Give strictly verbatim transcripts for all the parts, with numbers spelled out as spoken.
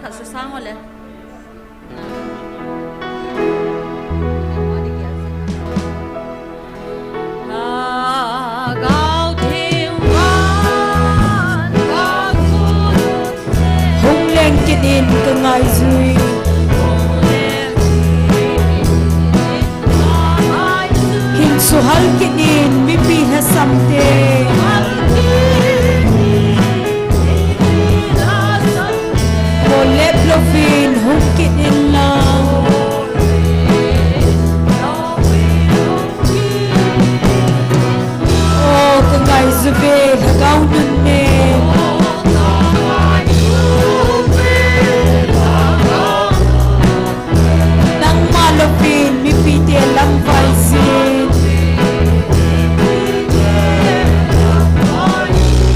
Susang ho le. Hung leng kit in ka ngaijui. Hin suhal kit in mipi lhasam te. Mo lep louvin hung kit in lang. O ka ngaijui ve Lhagao Nun ne. Nangma louvin mipite lamvai jin.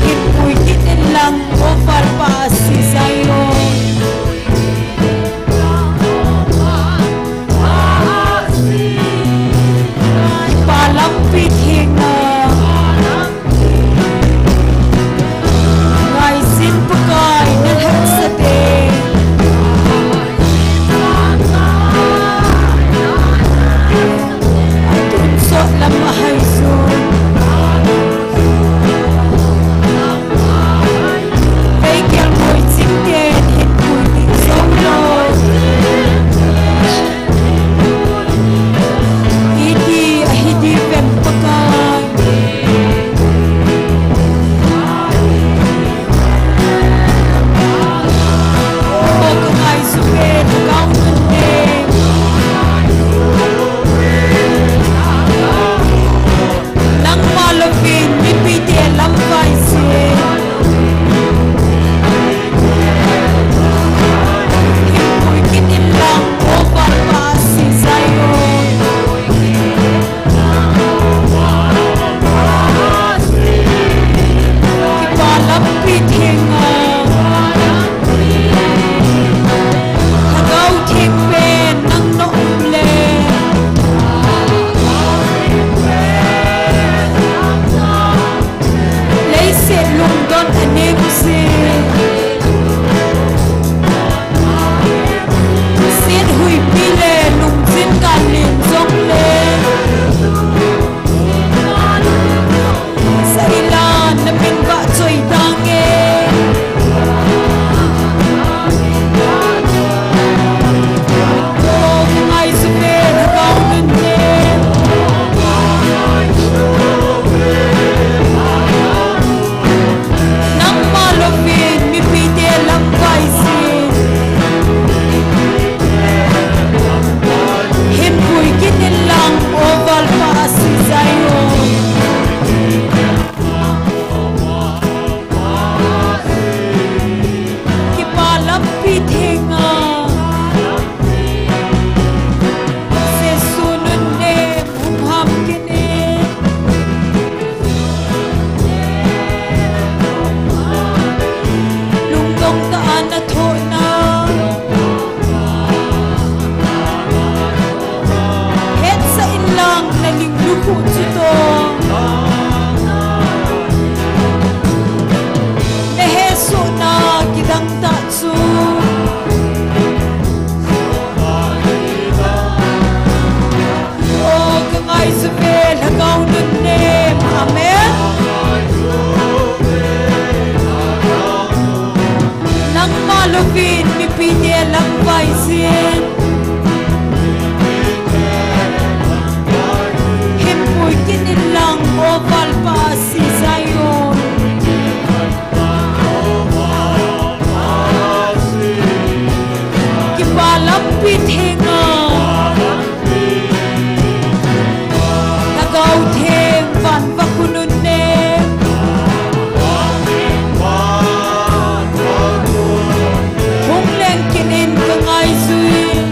Hinpui kit in lang, O Valpa Sia Zion. Kipa lampi thenga. Ngaijin Pakai nalhatsah te. Tonsot lam ahaijun. Vei kelngoi chingten hinpui ding jong lou. Iti ahi diu vem Pakai. O ka ngaijui ve Lhagao Nun ne. Nangma louvin mipite lamvai jin. Hinpui kit in lang, O Valpa Sia Zion. Kipa lampi thenga. Lhagao Theng pen nang na um le. Leiset lungdon anem jin. Sin huipi le lungjin gal len jong le. Sailan na min vahchoi tange. O ka ngaijui ve Lhagao Nun ne. Nangma louvin mipite lamvai jin. Hinpui kit in lang, O Valpa Sia Zion. Kipa lampi thenga. Jesu nunnem hung ham kit in. Lungdong tah a na thohna. Hetsah in lang na ling lukhuh chu toh. Na hesohna kidang tah chu. O ka ngaijui ve Lhagao Nunnem. Amen. Nangma louvin mipite lamvai jin. Hinpui kit in lang, O Valpa Sia Zion. Kipa lampi thenga. Lhagao Theng van vah u nunnem. Hung leng kit in ka ngaijui.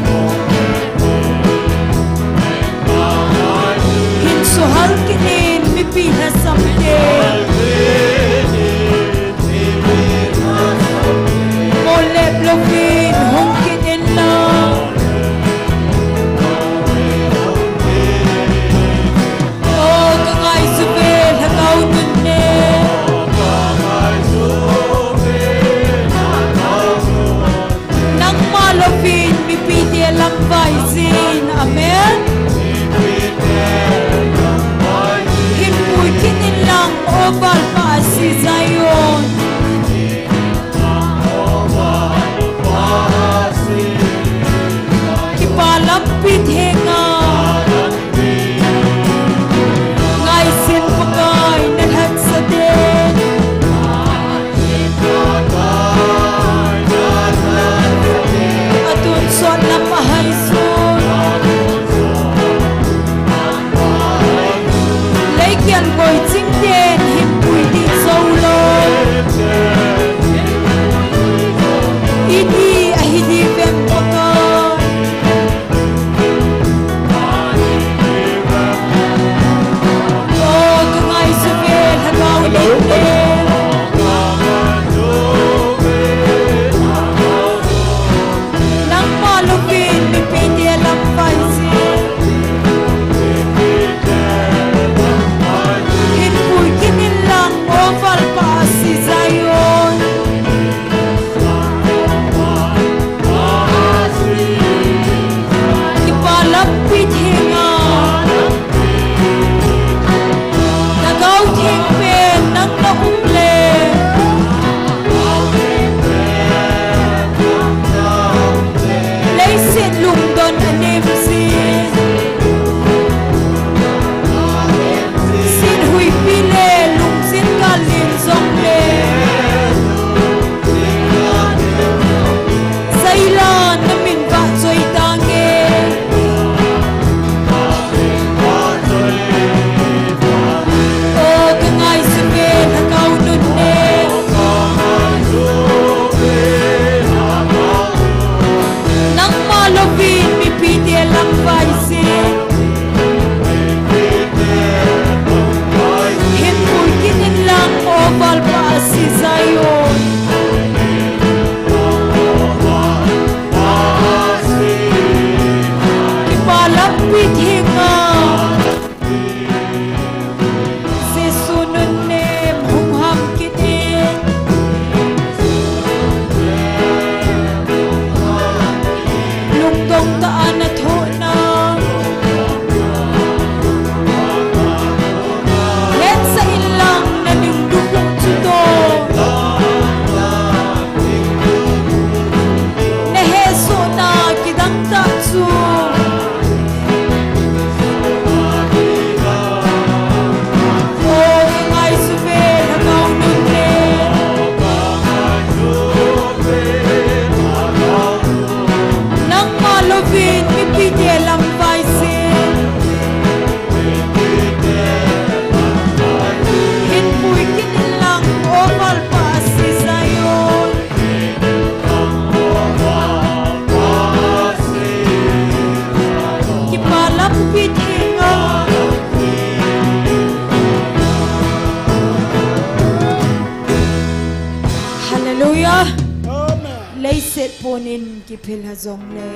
Hallelujah. Amen. Leiset pon in kiphel ha jongle.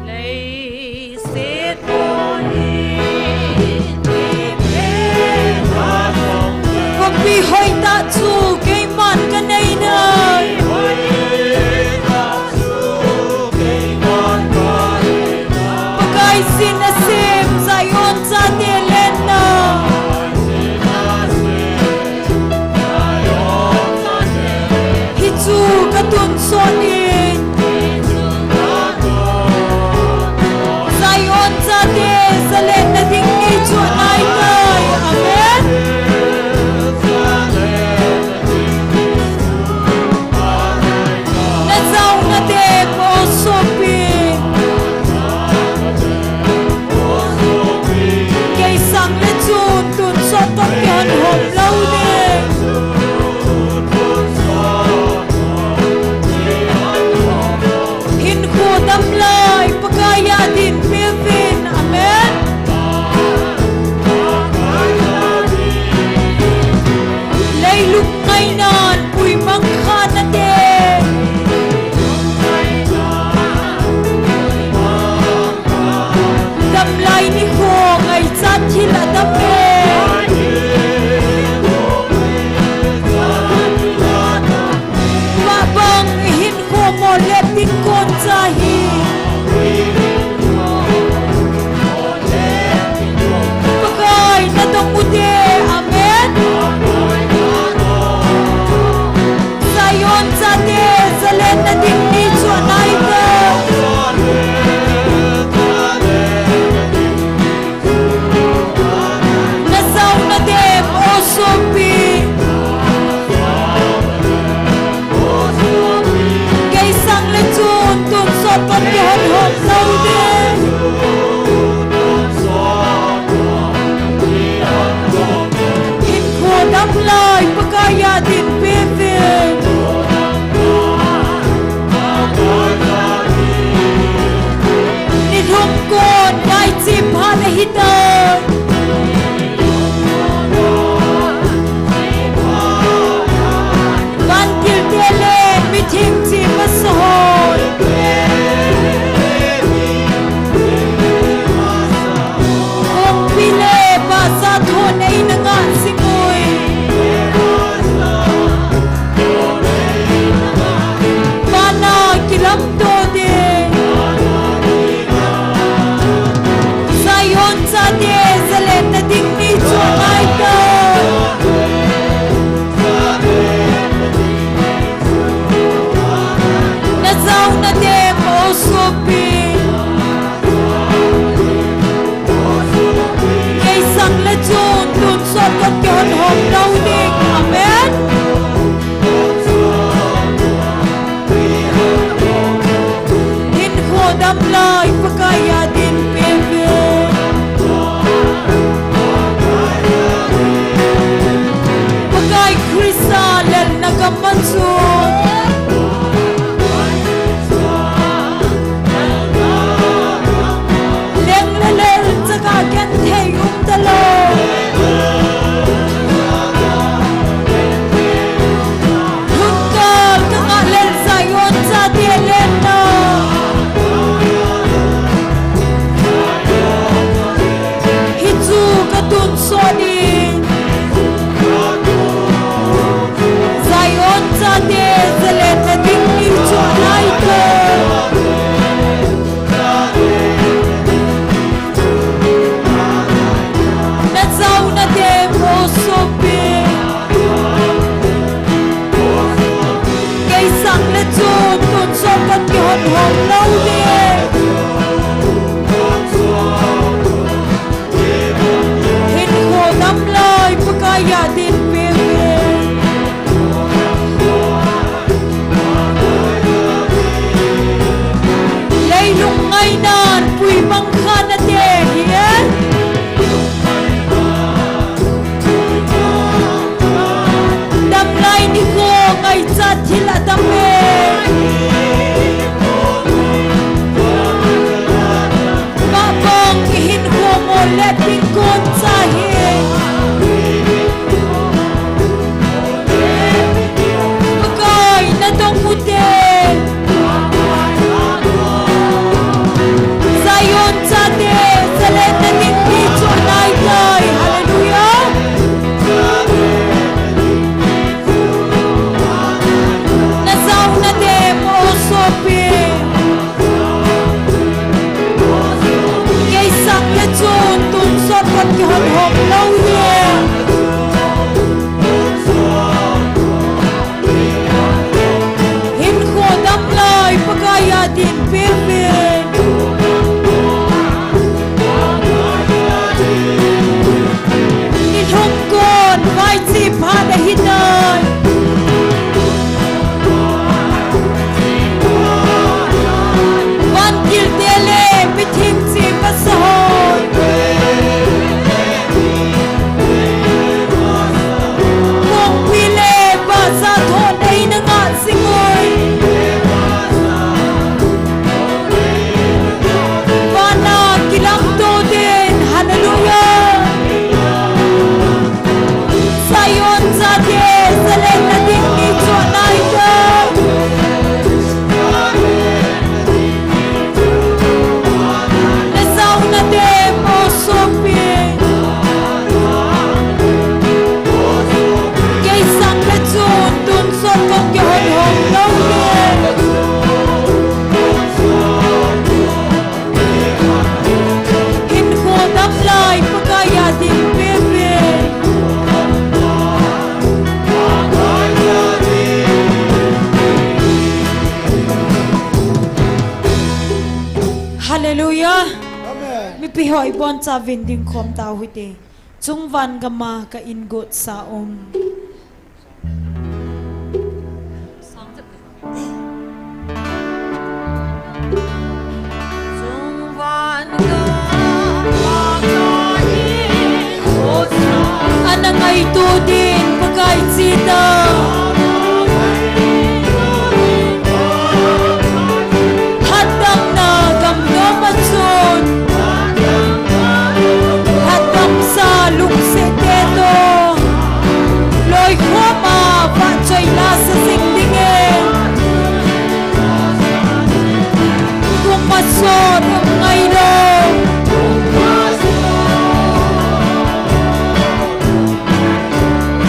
Leiset pon in kiphel ha jongle. Khompi hoitah chu keiman kanei nai. Pakaiyin asem Zion chate lenna. Hichu katonsot in. Zion chate zalenna ding ni chu anaitai. Amen. Najaona dem o sopi. Kei sang le chun tonsot toh kihon hom lou ding. Hinkho damlai Pakai a din peuvin. Amen. Leilung ngainan puimang kha nate. Damlai nikho ngaichat thil adam e. Mabang ihinkho mo le ding kon cha hi. Pakai nadong ute. Amen. Zion chate zalenna ding ni chu anaitai. Najaona dem o sopi. Kei sang le chun tonsot toh kihon hom lou ding. Hinkho damlai Pakai a din peuvin. Nilhum kon naiche phat ahitai. Vantil te le mitheng che masa hon. Kongpi le bahcha thon eina ngah jing ui. Vana kilamto ding. Zion chate zalenna ding ni chu anaitai. Najaona dem o sopi. Kei sang le chun tonsot toh kihon hom lou ding. Amen. Hinkho damlai Pakai a din peuvin. Pakai Christa lelna gam a chun leng le lel chaka genthei um talou. Lhunkal kangah lel Zion chate lenna. Hichu katonsot in. Zion chate zalenna ding ni chu anaitai. Najaona dem o sopi. Kei sang le chun tonsot toh kihon hom lou ding. Hinkho damlai Pakai a din peuvin. Leilung ngainan puimang kha nate hi e. Damlai nikho ngaichat thil adam e. Mabang ihinkho mo le ding kon cha hi. Pihoi boncha vin ding khom tau hite. Chungvan gama ka ingot sa um. Ana ngaito din Pakai chita. Hatdamna gamnom a chun. Hatdamsa lungset te toh. Loikhom a vahchoi lasa jing dingin. Kum masot um ngailou.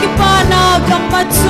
Kipana gam a chun.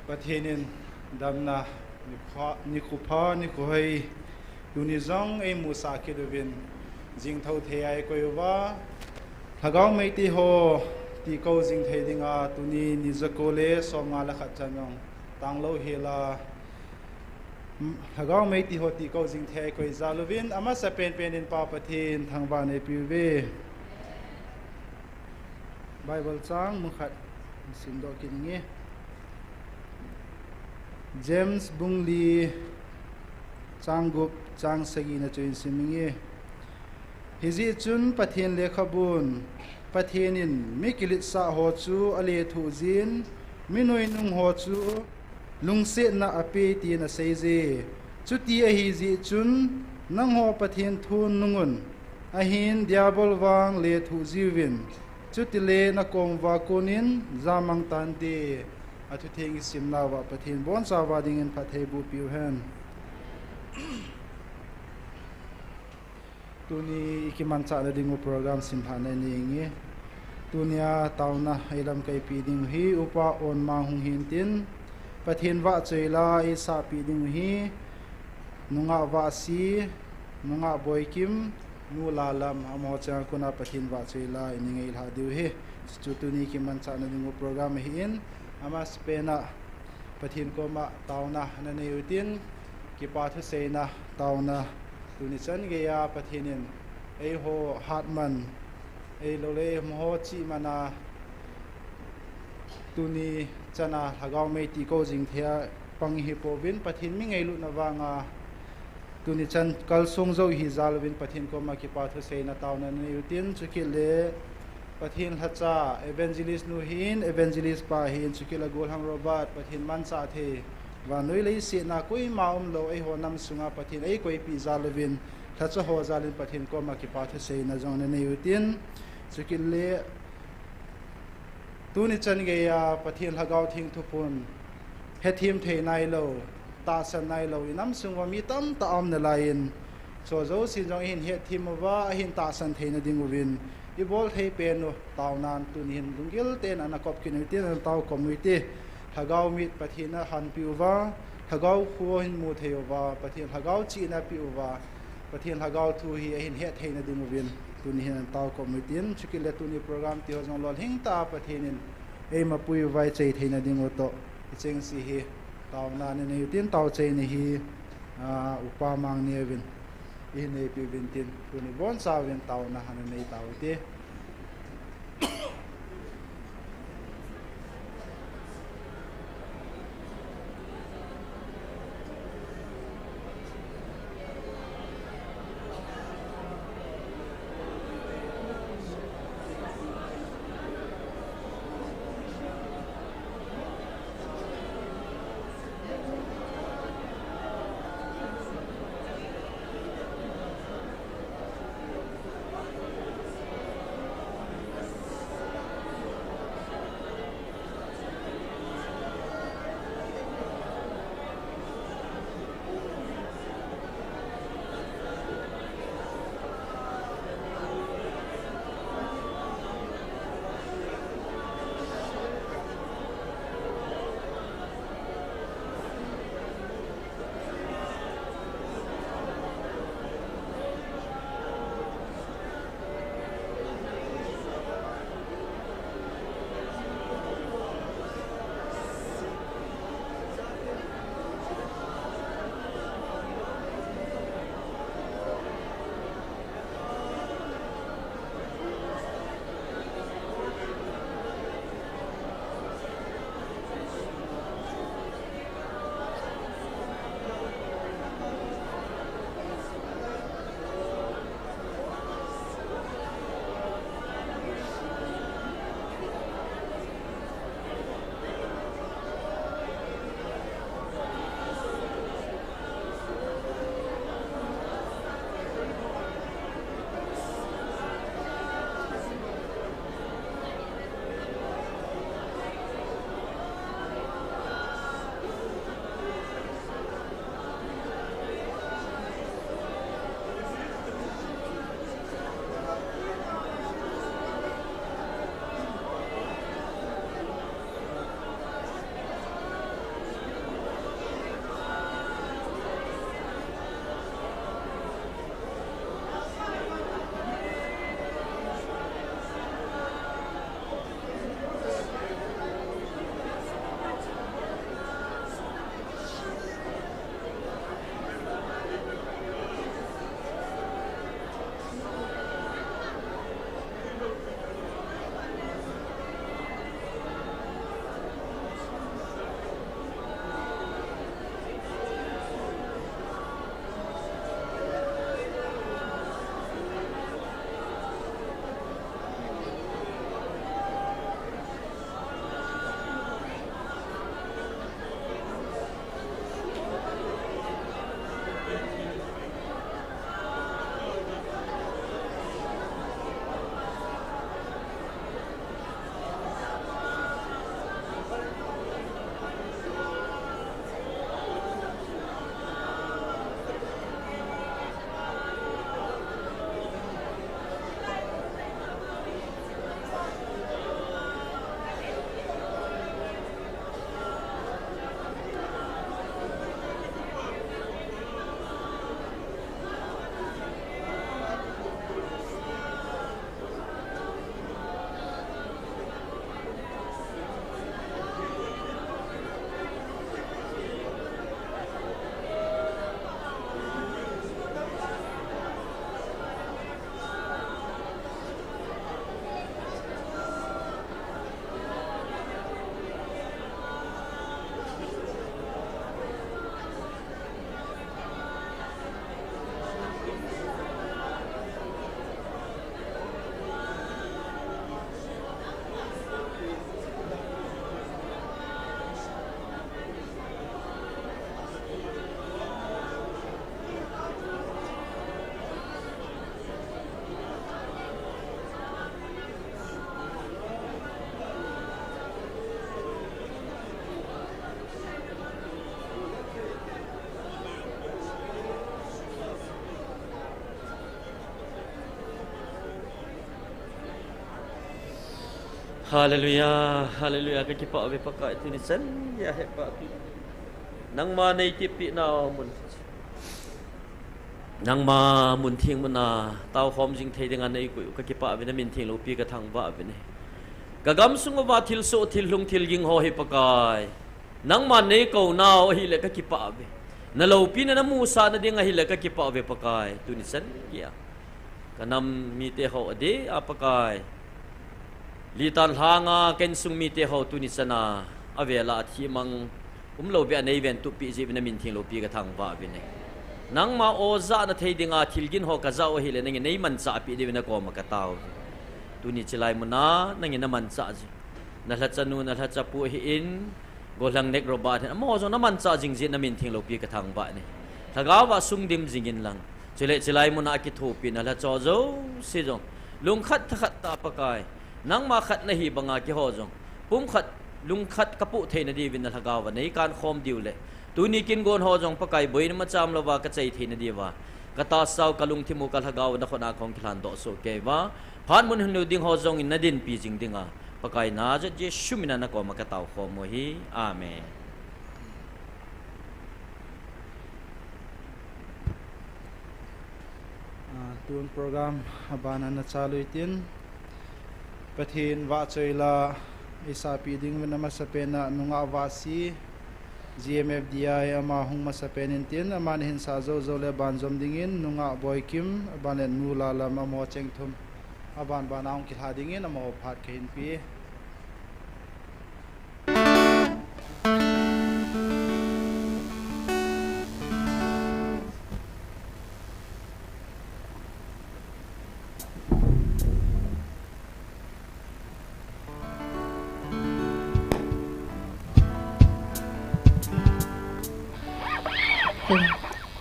Pathen in damna nikho pha, nikho hoi, tuni jong eimusah kit uvin, jingthou thei a eikoi uva, Lhagao Meitei ho tikou jing thei dinga tuni ni jako le somnga le khat chan jong tanglou hela, Lhagao Meitei ho tikou jing thei a eikoi jal uvin, amasa penpen in Pa Pathen thangvah in eipe uve. Bible chang mun khat simdoh kit inge. James bung li chang gup chang sagi na chu isim inge. Hijeh chun Pathen lekhabun, Pathen in mi kiletsah ho chu alethuh jin, mi nuinung ho chu lungsetna apeh tin aseije. Chuti ahijeh chun, nangho Pathen thun nungun, ahin Diabol vang lethuh jiuvin, chutile nakom uva konin jamang tante. Athutheng isimnauva Pathen bonchauva dingin phattheiboh peh uhen. Tuni ikimanchahna dingu program simlhahna inei inge. Tunia taona eilamkaipeh dingu hi Upa Onmang hung hintin, Pathen vahchoila eisahpeh dingu hi nungah Vahsi, nungah Boikim, nu Lalam, amaho chunga kona Pathen vahchoila inei ngailhah diu hi. Chuchu tuni kimanchahna dingu program ahin, amasapen a Pathen koma taona nanei utin, kipa thuseina taona, tuni chan geiya Pathen in eiho hatman, eiloule eiho chihmana, tuni chana Lhagao Meitei kou jing thei a pang ihipouvin, Pathen mi ngailutna vanga tuni chan kalsong jou ihi jal uvin Pathen koma kipa thuseina taona nanei utin, chukit le Pathen lhacha evangelist nu hin, evangelist pa hin, chukit le Golhang Robert, Pathen manchah thei, vannoi leiset a koima umlou eiho nam sunga Pathen eikoipeh jal uvin, lhacha ho jalin Pathen koma kipa thuseina jong nanei utin, chukit le tuni chan geiya Pathen Lhagao Theng thuphon hethem thei nailou, tahsan nailou, inam sung uva mi tamtah aum nalaiyin, chujousen jong ihin hetthem uva, ahin tahsan theina dinguvin, ibol thei pen u taonan tuni hin lunggil tah in ana kop kit utin, ana taokhom uvin te. Lhagao mit Pathen ahanpeh uva, Lhagao khu ahin mu thei uva, Pathen Lhagao chihna apeh uva, Pathen Lhagao thu hi ahin het theina dinguvin, tuni hin ana taokhom utin, chukit le tuni program tiho jong lolhing tah a Pathen in eimapui uva ichai theina dingu toh, ichengse hi taona nanei utin, taochaina hi, a, Upa Mang neuvin ihin neipeh uvin tin, tuni bonchauvin taona nanei tauvin te. Hallelujah, hallelujah. Ka kipah uve Pakai, tuni chan geiya hepa pi. Nangma nei tipi na mun. Nangma mun theng muna tao khom jing thei dinga nei koi u ka kipah uve, na min theng loupi ka thangvah uve ne. Ka gamsung uva thilsoh, thil lhung, thil ging ho hi Pakai, nangma nei kou nau ahile ka kipah uve. Na loupina, na musahna ding ahile ka kipah uve Pakai, tuni chan geiya. Ka nam mite ho adeh a Pakai, Litan lhanga ka insung mite ho tuni chana avela athi mang umlou ve a nei ventup pi jeh uvin na min theng loupi ka thangvah uve ne. Nangma o jahna thei dinga thil ging ho ka jah u ahile nangin nei manchah pi diuvin na koma ka tao uve. Tuni chilai muna nangin na manchah jing. Na lhacha nu, na lhacha pu ahin, Gollhang Nek Robert hin, amaho jong na manchah jing jeh in na min theng loupi ka thangvah ne. Lhagao va sung dim jing in lang. Chule chilai muna kithopi na lhacha jouse jong lungkhat thakhat tah a Pakai, nangma khat na hi banga keiho jong pumkhat, lungkhat ka poh theina diuvin na lhagao va nei kan khom diu le, tuni kin gon ho jong Pakai boina macham louva ka chai theina diuva, ka tahsa u, ka lungthim u, ka lhagao u na khut a kahung kilhan doh soh kei uva, phat mun hin lhung ding ho jongin na dinpi jing dinga, Pakai Nazareth Jesu mina na koma ka tao khom u ahi. Amen. Ah, tun program abana na chalu hitin, Pathen vahchoi la eisapi ding uvin amasapen a nungah Vahsi, G M F D I ama hung masapen in tin, aman ahin sah jou jou le banjom dingin nungah Boikim, aban le nu Lalam, amaho cheng thum aban ban a hung kilha dingin amaho phat kahin pe.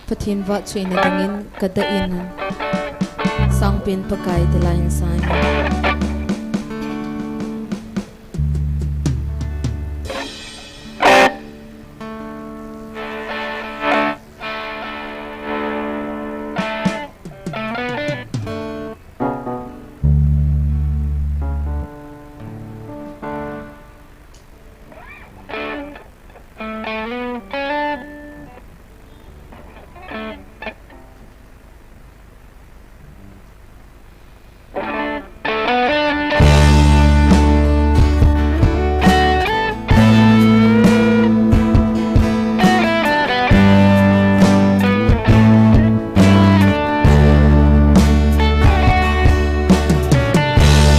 Pathen vahchoina dingin ka dah in, Sangpen Pakai ti la in sang.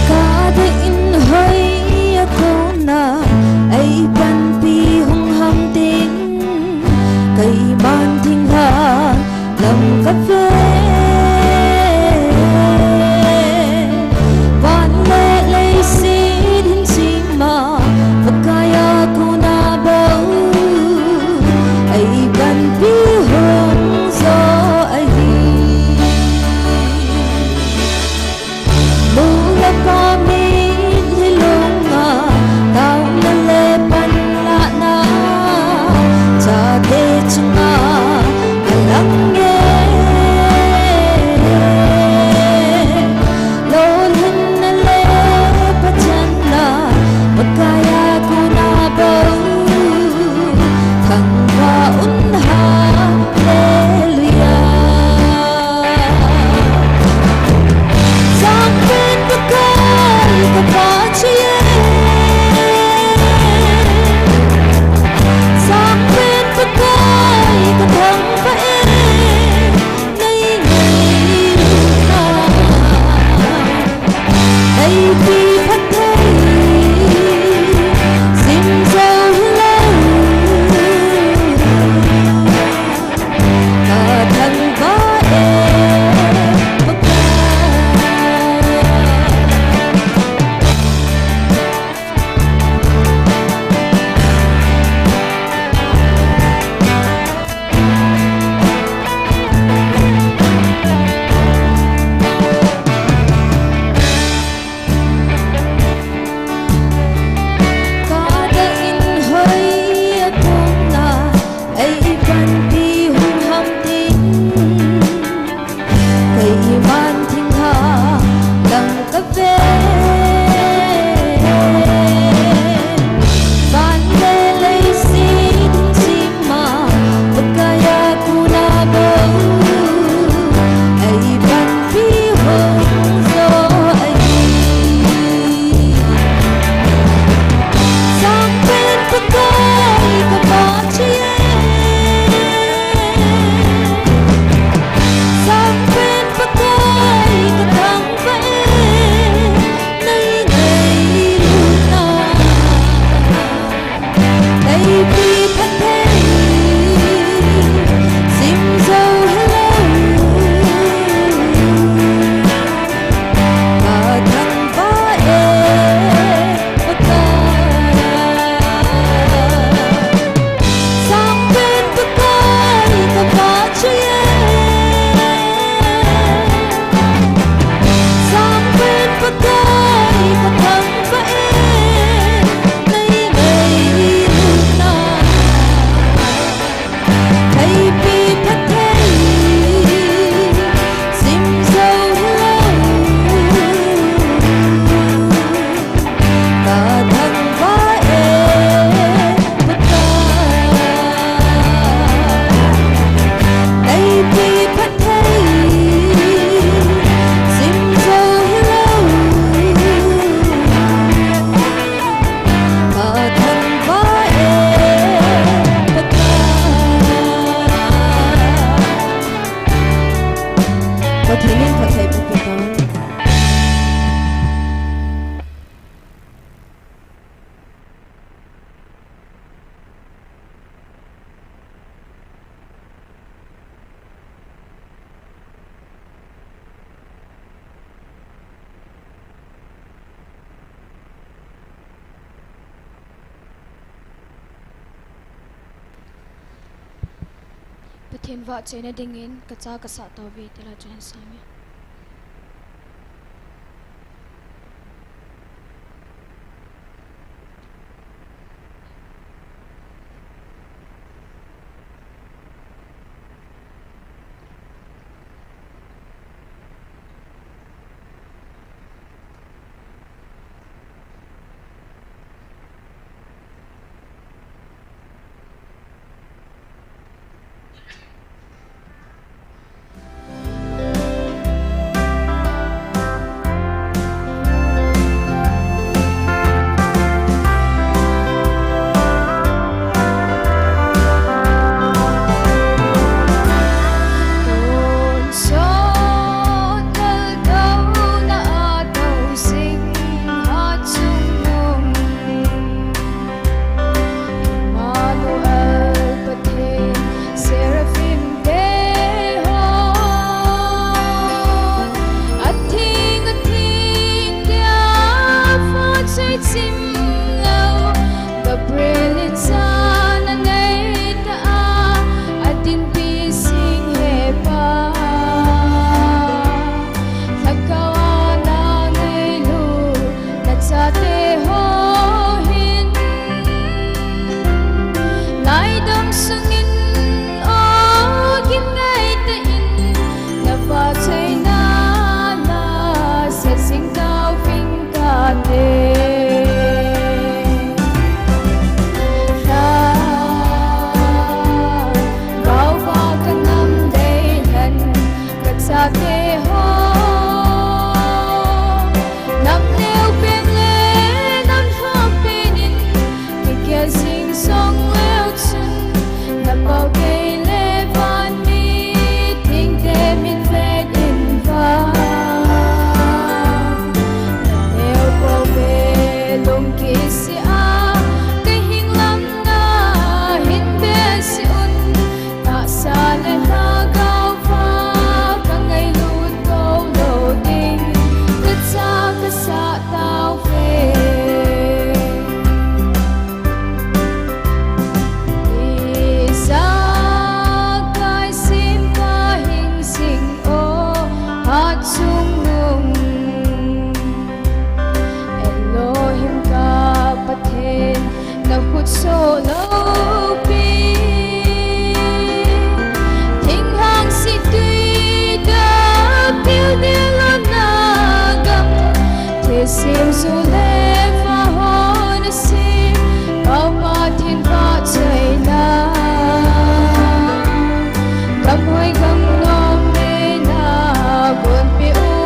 Ka dah in hoi a kona, ei panpi hung ham tin, keiman thinglhang lam ka ve. Van le leiset hin chingma, Pakai a kona bou, ei panpi hung jo ahi. Nu le pa mitlhi lunga, taona le panlahna, chate chunga alang e. Pathen in phatthei boh hen. Pathen vahchoina dingin kacha kasah tauve, ti la chun hin sam e. Emmanuel, Pathen, Seraphim te hon, atheng, atheng tia vahchoi chim lou, Gabriel in chan anei ta a, adinpi sing, He Pa, lhagao a na ngailut nachate ho hin, laidom sungin o gin ngai tah in, na vahchoina la sejing tauvin kati. Lhagao va ka nam dei hen, kachate ho, nam neo pen le nam lhom pen in, kigel jing jong leu chun, na pao kei le van mi thengte mitvet in vang, na neo pou ve lungkit seh a, ka hing lam na hin beh seh un, tahsa le lhagao va ka ngailut tou lou ding, kacha kasah tauve. Ijakai simpa hingsing o, hatchungnung Elohim ka Pathen, na khut soh loupi, thinglhang sih tui da pil ding lou na gam, thilsem ju le va ho na sem, Pau Pathen vahchoina, gam hoi gam nom neina, gonpeh u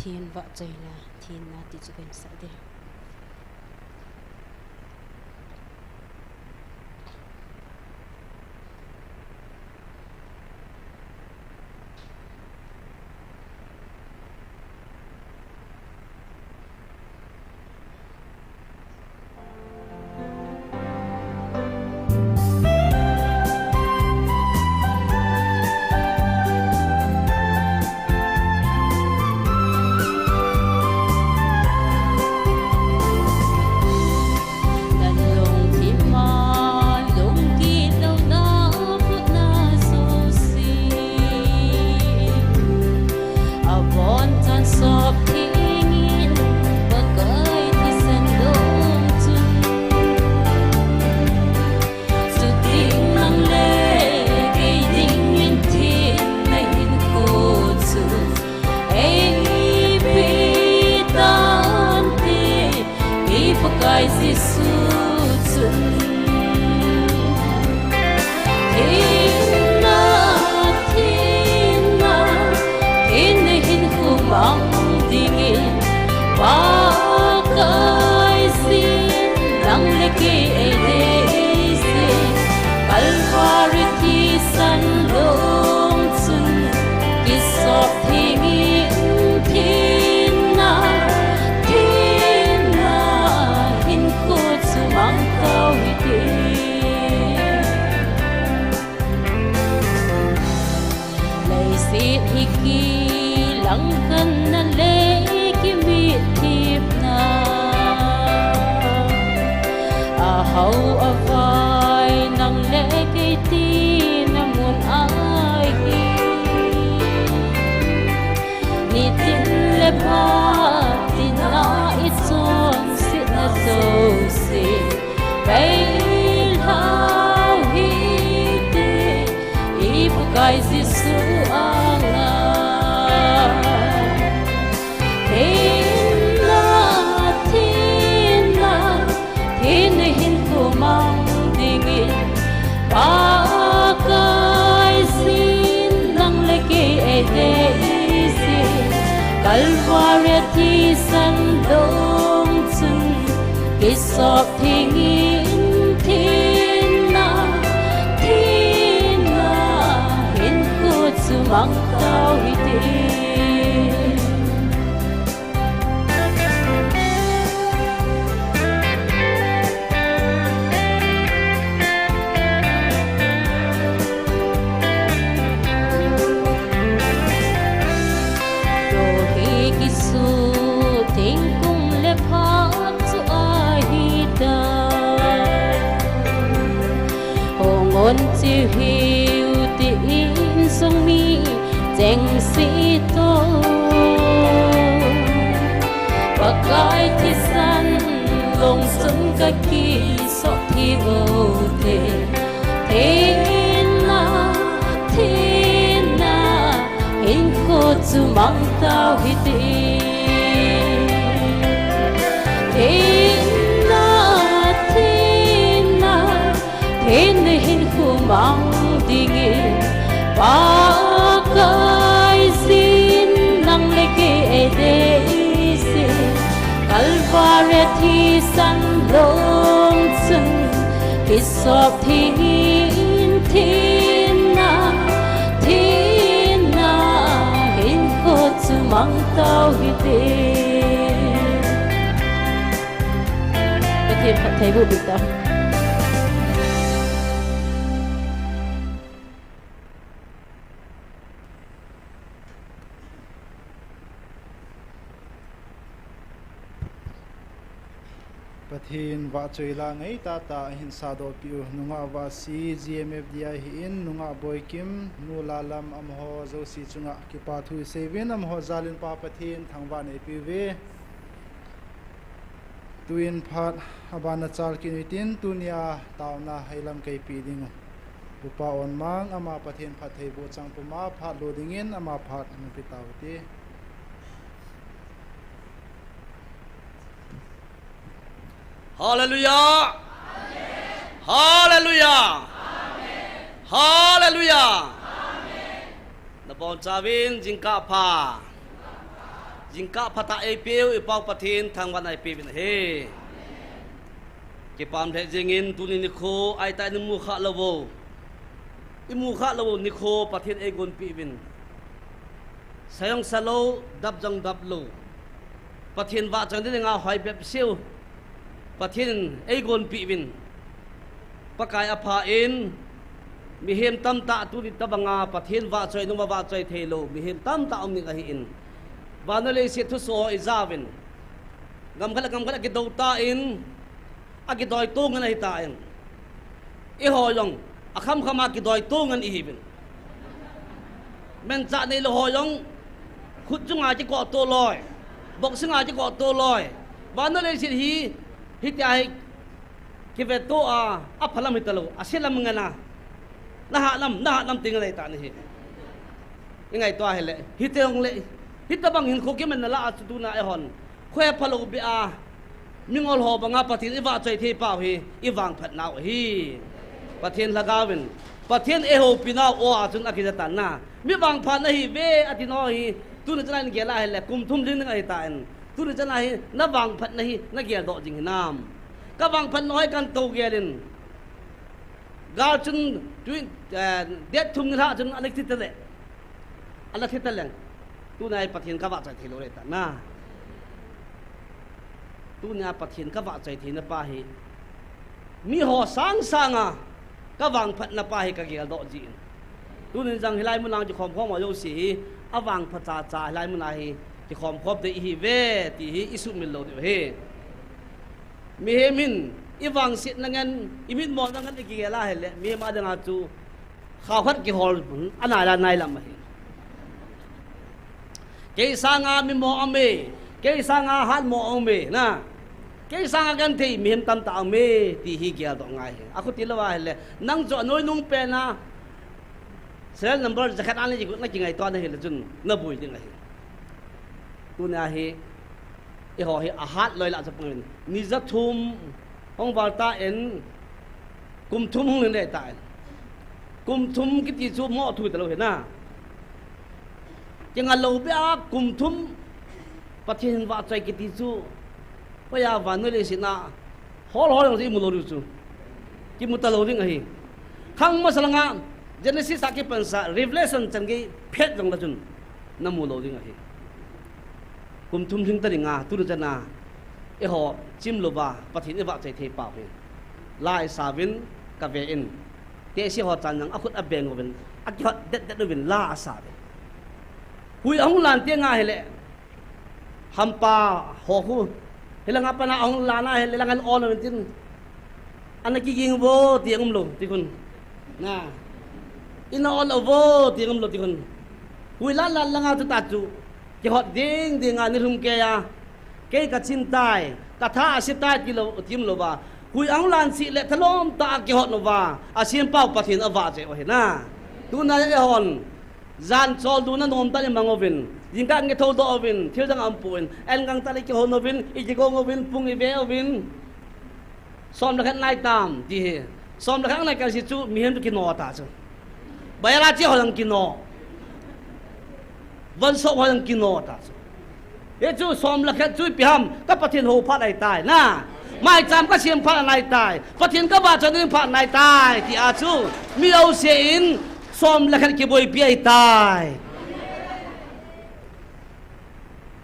Pathen vahchoina, thenna ti chu kahin sah ding. Pakai Jesu chun thenna, thenna, thenna hinkho mang dingin Pakai Jesu nang le kei eidei sih. Calvary thisan long chun kisop thengin thenna, thenna hinkho chu mang tau hite. Leiset hi kilang kanna le kimitthipna, ahao avai nang le kei tina mun ahi. Nitin le phat tina i chonsetna jouse peilhau hite, i Pakai Jesu anga. Thenna, thenna, thenna hinkho mang dingin Pakai Jesu nang le kei eidei sih. Calvary thisan long chun kisop thengin thenna, thenna hinkho chu mang tau hite. Tua hi kisuh thingkung le phat chu ahitai. Hung on cheh hiu tin sung mi chengse toh Pakai thisan long chun kakisop thei u te. Thenna, thenna hinkho chu mang tau hite. Thenna, thenna, thenna hinkho mang dingin Pakai Jesu nang le kei eidei sih. Calvary thisan long chun kisop thengin thenna, thenna hinkho chu mang tau hite. Pathen phattheiboh bih tau. Pathen vahchoi la ngai tahtah ahin sahdoh peh u, nungah Vahsi, G M F D I ahin, nungah Boikim, nu Lalam, amaho jouse chunga kipa thu isei uvin, amaho jalin Pa Pathen thangvah eipeh uve. Tuin phat abana chal kit u hitin, tunia taona heilam kaipeh ding u, Upa Onmang, ama Pathen phattheiboh chang puma phat lo dingin ama phat hung pe tau hite. Hallelujah! Hallelujah! Hallelujah! Nabonchauvin jingkah pha. Jingkah phatah eipeu, i Pau Pathen thangvahna eipeuvin ahi. Kipah lheh jengin tuni nikho, aitah in imu khah lou u. Imu khah lou u nikho Pathen eigonpeh uvin. Sa jong sa lou, dap jong dap lou. Pathen vahchoi ding dinga hoi bep seh u. Pathen in eigonpeh uvin. Pakai apha in, mihem tamtah tuni tabanga Pathen vahchoi nung uva vahchoi theilou mihem tamtah um ding ahin. Vannoi leiset thusoh ho ija uvin. Gam khat le gam khat akidou tan, akidoi to ngen ahitan. Eiho jong, akham khama kidoi to ngen ihiuvin. Manchah neilou ho jong, khut chunga kikoh to loi. Boxing a kikoh to loi. Vannoi leiset hi, hitia hi, kiveto a, aphalam hitalou, aselam ngen a. Naha lam, naha lam ti ngen ahitan ahi. Ingaito a hile, hiti jongle, hitobang hinkho kimanna lah a chu tuna eihon. Khohe phalou beh a, mingol ho banga Pathen ivahchoi thei pau hi, ivangphat nau ahi. Pathen lhagao vin, Pathen eihoupina o a chun akija tan na. Mi vangphat nahiuve ati nau hi, tuni chan a hin gel a hile, kum thum lhing ding ahitan. Tuni chan a hi, navangphatna hi, nageldoh jing hinam. Kavangphat nau hi kahin tou gelin. Gal chun, tui, eh, date thum nilhah chun ana thi tale. Ana thi taleng. Tuna hi Pathen kavahchoi theilou ahitan na. Tunia Pathen kavahchoi theina pa hi. Miho sangsanga kavangphatna pa hi kageldoh jin. Tunin jong hilai muna kikhom khom ho jouse hi, avangphat chacha hilai muna hi, kikhom khom ding ihiuve, ti hi isuhmil lou diu ahi. Mihem hin, ivangsetna ngen, imitmona ngen ikigel a hile, mihem a dinga chu, khao khat kihol, anai la nai lam ahi. Kei sanga mimo aume, kei sanga hatmo aume, na. Kei sanga genthei mihem tamtah aume, ti hi geldoh ngai ahi. Akhuti lou a hile, nang chu anoi nung pen a, serial number jakhat a nakingaito na hile chun, naboi ding ahi. Tunia hi, eiho hi ahat loi lah chapang in. Ni ja thum, hung val tan, kum thum hung lhing ding ahitan. Kum thum kiti chu moh thu talou ahi na. Kinga lou beh a kum thum Pathen vahchoi kiti chu. Hoiya vannoi leiset a hol hol jong chu imu lou diu chu. Kimu talou ding ahi. Khang masa langa Genesis a kipansa Revelation chan gei phet jongle chun namu lou ding ahi. Kum thum lhing ta dinga, tuni chan a, eiho chim louva, Pathen ivahchoi thei pau hi. La isauvin, kave in. Tehse ho chan jong akhut abeng uvin, akihot det det uvin, la asauve. Hui ahung lan teng a hile, hampa ho khu, hilanga pat a ahung lan a hile, lang an on uvin tin. Ana kiging uvo, ti jong umlou, ti khun. Na. Ina on uvo, ti jong umlou, ti khun. Hui lan lan langa chu ta chu. Kihot ding dinga nilhum kei a. Kei kachin tai, katha ase tai tilou, ti umlouva. Hui ahung lan cheh le thalom tah a kihot uva. Asempau Pathen avahchoi u ahi na. Tuna eihon. Jan choldo na nomtah in imang uvin. Jingkah ngethou doh uvin. Thil dang aumpon. An gangtah le kihon uvin. Ikigong uvin. Pung ive uvin. Som le khat nai tam, ti hi. Som le khat nai kal si chu, mihem chu kino ta chu. Bayara che ho jong kino. Von sop ho jong kino ta chu. Hichu som le khat chu ipi ham, ka Pathen hou phat ahitai, na. Maicham kasem phat ahitai. Pathen kavahchoi ding phat ahitai, ti a chu. Mi jouse in, som le khat kiboipi ahitai.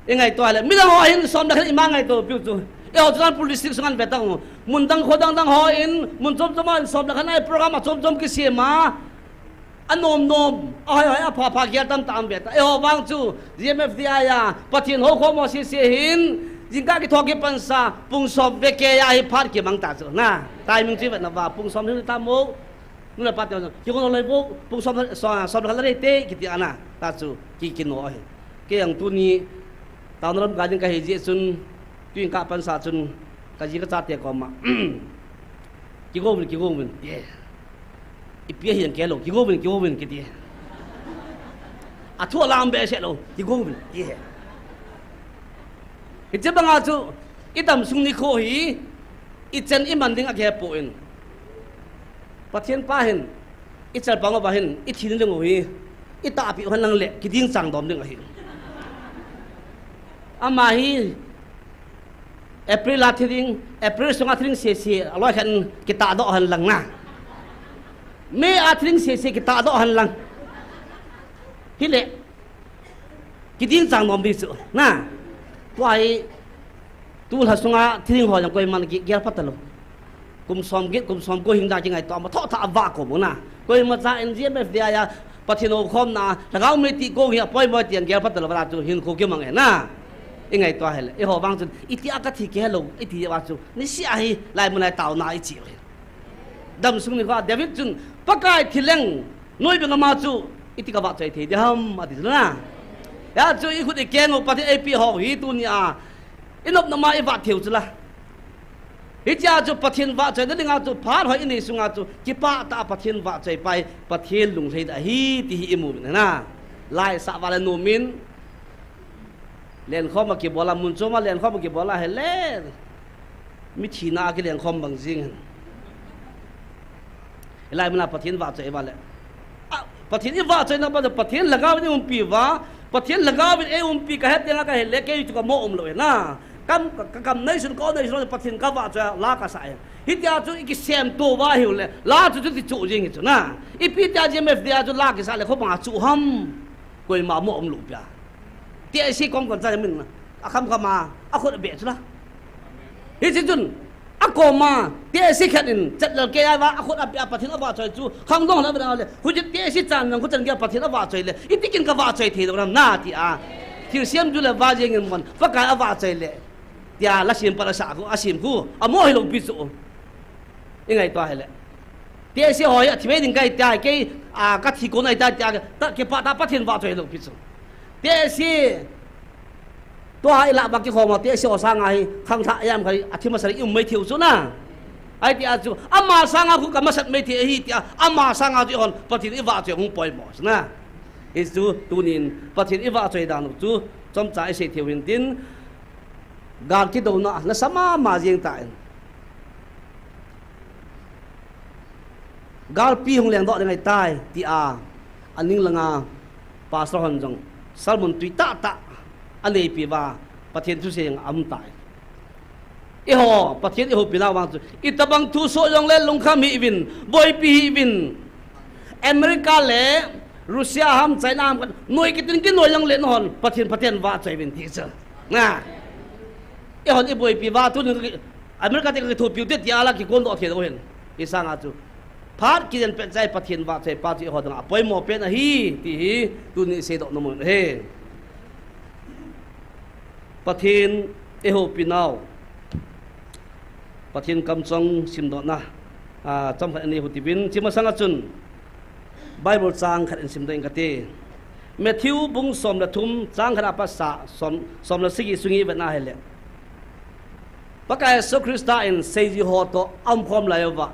Ingaito a le, midang ho hin som le khat ima ngaito piu chu. Eiho Churachandpur district sunga vetang u. Mun dang kho dang dang hon, mun chom chom a som le khat nai program achom chom kisem a. Anom nom, ahoi hoi apha pha gel tamtah um ve ta. Eiho vang chu, G M F D I a, Pathen houkhom ho sese hin, jingkah kitho kipansa, pung som vekei a hi phat kimang ta chu. Na, timing chu vetna uva, pung som hin ta mo. Nu le pa te, kiko no loi bo, pung som, som, som le khat le rei te, kiti ana, ta chu, ki, kino ahi. Kei jong tuni, town lam gal ding kahi jeh chun, tuin kapansa chun, kaji kachate koma. Kigo uvin, kigo uvin, ti. Ipi ahi jong kei lou, kigo uvin, kigo uvin, kiti. Athu alam behseh lou, kigo uvin, ti. Hiche banga chu, idam sung nikho hi, ichen iman ding akihepoi. Pathen pa hin, ichalpang uva hin, ithi ding u hi, itahpeh u henlang le, kiding chang dom ding ahi. Ama hi April a thi ding, April sunga thi ding sese, aloi khan kitahdoh hen lang na. May a thi ding sese kitahdoh hen lang. Hile, kiding chang nom ding chu, na. Tua hi, tulha sunga thi ding ho jong koiman ki, gel pha talou. Kum som get, kum som ko hing da kingaito, ama tho tha ava ko mo na. Koimacha in G M F D I a, Pathen houkhomna, lhagao mei ti ko hi apoimo ti a gel pha talou va chu hinkho kimang e na. I ngaito hile, eiho vang chun, iti a kathi kei lou, iti va chu, nisea hi, laimun a taona i chi u hi. Damsung nikho a David chun, Pakai thi leng, noi beng ama chu, iti ka vahchoi thei ding ham, ati chu na. Hia chu i khut i keng u Pathen eipe ho hi tuni a, i nopna ma i vah thei u chu la. Hichea chu Pathen vahchoina dinga chu phat hoi i nei sunga chu kipah tah a Pathen vahchoi pai, Pathen lunglhai da ahi ti hi i mu uvin na. Laisah va le nom in, lenkhom a kibol a, mun chom a lenkhom a kibol a hile, mi thina a kilenkhom bang jing hen. Hilai mun a Pathen vahchoi va le. A, Pathen i vahchoina pa, Pathen lhagao in i umpi uva, Pathen lhagao in ei umpi ka het teng a ka hile, kei chu ka mo um lou e na. Kam, ka, ka kam nei sun, ka nei sun, Pathen ka vahchoi la ka sa e. Hitia chu i kisemto uva hiu le, la chu chu ti chu jing hi chu na. Ipi tia G M F D I a chu la kisa le, kho bang a chu ham. Koima mo um lou pia. Tehse kom kon cha min na. A kham kham a, a khut a be chu la. Hichi chun, a kom a, tehse khat in, chat lal kei a va, a khut a be a Pathen a vahchoi chu, khang dong la be na le. Huchi tehse chan nang khu chan kei a Pathen a vahchoi le. Iti kin ka vahchoi thei lou nam na ti a. Thilsem ju le va jeng in mon, Pakai a vahchoi le. Tia la sim pa la sa khu, a sim khu, a mo hi lou pi chu. I ngaito hile. Tehse ho hi a thi mei ding ka hi tia, kei, a, ka thi kon ahi tia, tia, ta, kipah tah a Pathen vahchoi lou pi chu. Tehse, tua hi la ba kikhom a, tehse ho sanga hi, khangthah yam kha hi, a thi masa le i um mei thei u chu na. Ahi tia chu, ama sanga khu ka masat mei thei ahi tia, ama sanga chu i hon, Pathen i vahchoi hung poimo chu na. Hichu, tunin, Pathen i vahchoi dan u chu, chomcha i sei thei u hin tin, gal kidouna, nasa mama jeng tan. Galpi hung lengdoh ding ahitai, tia, a ning langa, Pastor hon jong, sermon tui tahtah, a neipi uva, Pathen thusei a um tai. Eiho, Pathen i houpi nau vang chu, itobang thusoh jong le lungkham hih uvin, boipi hih uvin, America le Russia ham, China ham, noi kitin kinoi jong le nahon, Pathen, Pathen vahchoi uvin ti chu. Na. Eihon i boipi uva, tunin ka ki, America te ka kithopiu te tia la kikondoh thei lou hen. Hi sanga chu. Phat kijen pet chai Pathen vahchoi pa chu eiho dinga apoimo pen ahi, ti hi, tunin i seidoh nom u ahi. Pathen i houpi nau. Pathen kamcheng simdohna. A, chomkhat in i houpi uvin, chi masanga chun. Bible chang khat in simdoh ing kate. Matthew bung som le thum chang khat a pat sa som, som le sagi sunga i vet na hile. Pakai Jesu Christa in seijui ho toh a umkhom lai uva.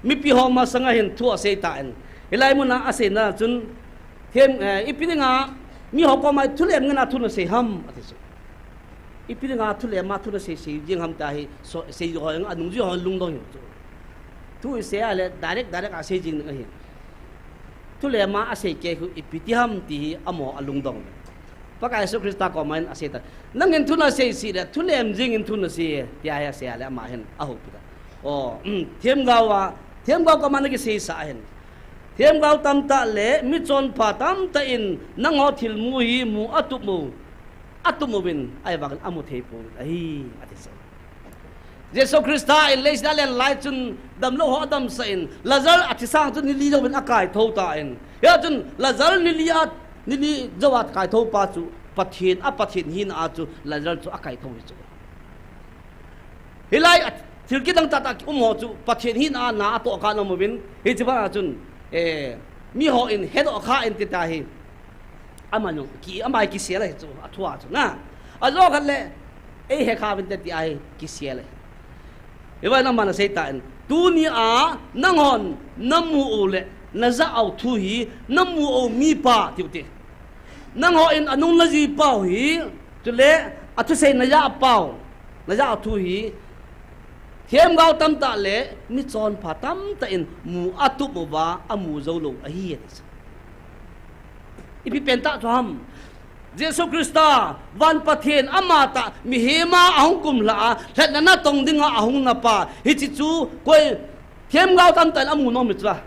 Mipi ho masanga hin thu asei tan. Hilai muna aseina chun, them, eh, ipi dinga, miho koma thulem ngen a thu nasei ham, ati chu. Ipi dinga thulem a thu nasei sei jing ham tia hi, so, seijui ho, anungjui ho lungdong hi chu. Thu i sei a le, direct, direct a sei jing ding ahi. Thulem a asei kei khu ipi ti ham ti hi amaho alungdong. Pakai Jesu Christa koma hin asei ta. Nangin thu nasei sih le, thulem jing in thu nasei, tia hi asei a le ama hin ahoupi ta. O, um, themgao a, themgao koma na kiseisah ahin. Themgao tamtah le michonpha tamtah in nangho thilmu hi mu atup u, atup uvin, ahivangin amu thei pouvin ahi, ati chu. Jesu Christa in leiset a alen lai chun damlou ho adamsah in, Lazar athi sang chun ni li jouvin akaithou tan. Hia chun Lazar ni li a, ni li jou a kaithou pa chu Pathen, a Pathen hina a chu Lazar chu akaithou hi chu. Hilai a thil kidang tahtah um ho chu Pathen hina a na atoh kha na um uvin, hiche bana chun, eh, miho in hedoh kha in ti ta hi. Ama jong ki, ama kisel ahi chu, athua chu na. Ajo khat le, eihe kha uvin te ti ahi, kisel ahi. Hivangin aman asei tan, tunia nanghon namu u le najah u thu hi, namu u mipa tiu te. Nangho in anung najui pau hi, chule athusei najah pau, najah u thu hi, themgao tamtah le michonpha tamtah in mu atup uva amu joulou ahi, ati chu. Ipi pentah chu ham. Jesu Christa, van Pathen ama tah, mihem a ahung kumlha a, lhatna natong dinga ahung na pa, hiche chu koi themgao tamtah in amu nom hichu a.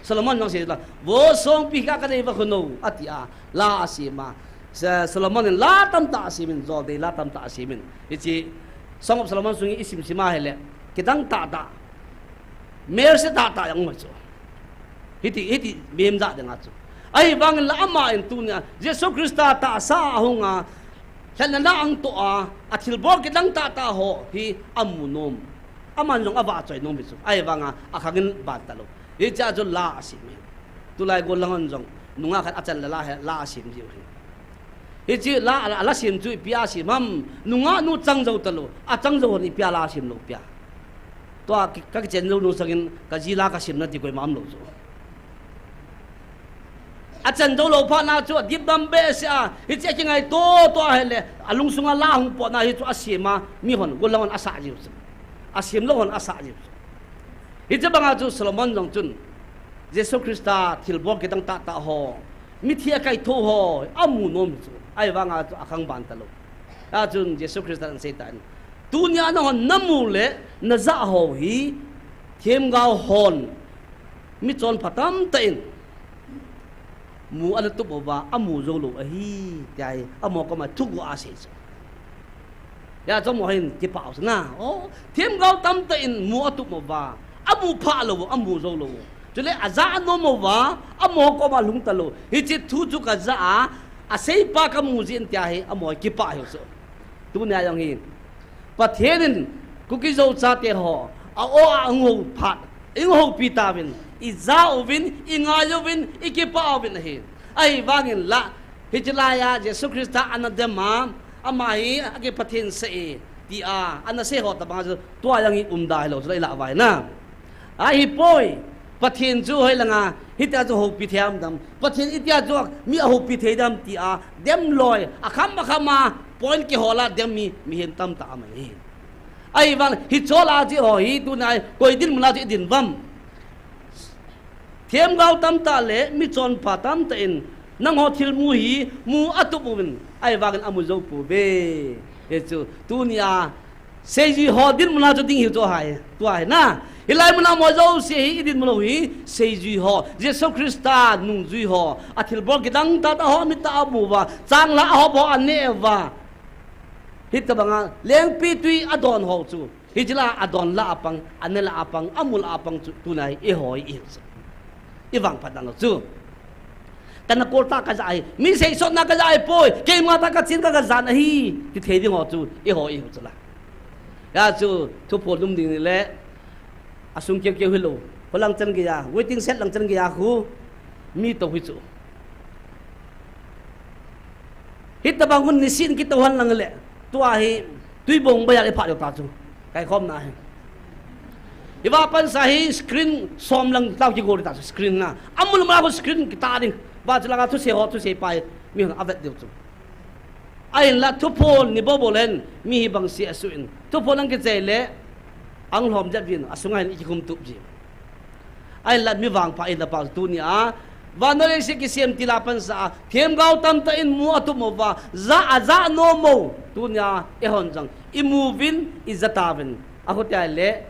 Solomon jong asei la, vo songpi kah a kadei va khun o, ati a, la asem a. Sa-, Solomon in la tamtah asem in, joldei la tamtah asem in. Hiche Song of Solomon sung hi isim sim a ahile, kidang tahtah, melse tahtah jong um chu. Hiti, hiti mihem ja dinga chu. Ahivangin la ama in tunia Jesu Christa tahsa a ahung a, lhatna na ahung toh a, athilbol kidang tahtah ho hi amu nom. Aman jong avahchoi nom hi chu. Ahivanga akhang in ban talou. Hichea chu la asem e. Tulai gollhang hon jong nungah khat achan le la he, la asem jiu hi. Hiche la, la, la sem chu ipi a sem ham, nungah nu chang jou talou, achang jou hon ipi a la sem lou pia. Tua ki-, ka kichen jou nung sangin kaji la kasemna ti koima umlou chu. Achan jou lou phat na chu adip dam behseh a, hiche akingaito to ahile, alungsunga la hung potna hi chu asem a, mihon, gollhang hon asah jiu chu. Asem lou hon asah jiu chu. Hiche banga chu Solomon jong chun, Jesu Christa thilbol kidang tahtah ho, mithi a kaitho ho, amu nom chu. Ahivanga chu akhang ban talou. Achun Jesu Christa in asei tan, tunia nahon namu le najah ho hi, themgao hon, michonpha tamtah in mu ana tup uva, amu jou lou ahi, tia hi amaho koma thuguh a asei chu. Hijeh chun amaho hin kipah u chu na. O, themgao tamtah in mu atup uva, amu phah lou, amu jou lou. Chule ajah anom uva, amaho koma lhung talou. Hiche thu chu kajah a, aseipa kamu jin tia hi amaho kipah ahiu chu. Tunia jong hi Pathen in Kuki Zo chate ho a-o a ahung hou phat, ihung houpi tauvin, ija uvin, ingai uvin, ikipah uvin ahi. Ahivangin la, hiche laiya Jesu Christa ana dem a, ama hi akiPathen sah e, tia ana sei ho tobang chu tua jong hi umda hilou chu la ilah uva hi na. Ahipoi, Pathen chu hoilanga hitia chu houpi thei ham dam, Pathen itia chu mi ahoupi thei dam tia dem loi, akham akham a point kihol a dem mi, mihem tamtah aum ahi. Ahivang hiche la chu ho hi tunia koi dinmun a chu idin uvem? Themgao tamtah le michonpha tamtah in nangho thilmu hi mu atup uvin, ahivangin amu jou pouve. Hichu tunia seijui ho dinmun a chu ding hiu chu ahi, tua hi na. Hilai mun a amaho jouse hi idinmun u hi seijui ho, Jesu Christa nungjui ho, athilbol kidang tahtah ho mit a amu uva, changlhah a hop ho aneh uva, hitobanga lengpitwi adon ho chu, hiche la adon lah a pang, ane lah a pang, amu lah a pang chu tunia hi eiho hi ihiu chu. Ivangphat dan u chu. Kana kol tah kajah ahi, mi seisotna kajah ahipoi, keima tah kachen ka, kajan ahi, ti thei ding ho chu eiho ihiu chu la. Hijeh chun thuphon lum ding nile, asung keukeu hilou, kholang chan geiya, waiting shed lang chan geiya khu mi tou hi chu. Hitobang hun nisin kitou hen lang le, tua hi twi bong baiya iphah diu ta chu, kaikhomna hi. Ivah pansa hi screen som lang tao kigol ta chu, screen na. Amul ma khu screen kitah ding. Vah chu langa thusei ho, thusei pa hi mihon avet diu chu. Ahinla thuphon ni bobo len mi hi bangse asuh in, thuphon ang kichai le, ang lhom jep jin, asunga hin ikikhum tup ji. Ahinla mi vangpha ina pa tunia, vannoi leiset kisem til a pansa a, themgao tamtah in mu atup uva, ja aja nom u, tunia eihon jong imu uvin, ija tauvin, akhutia le,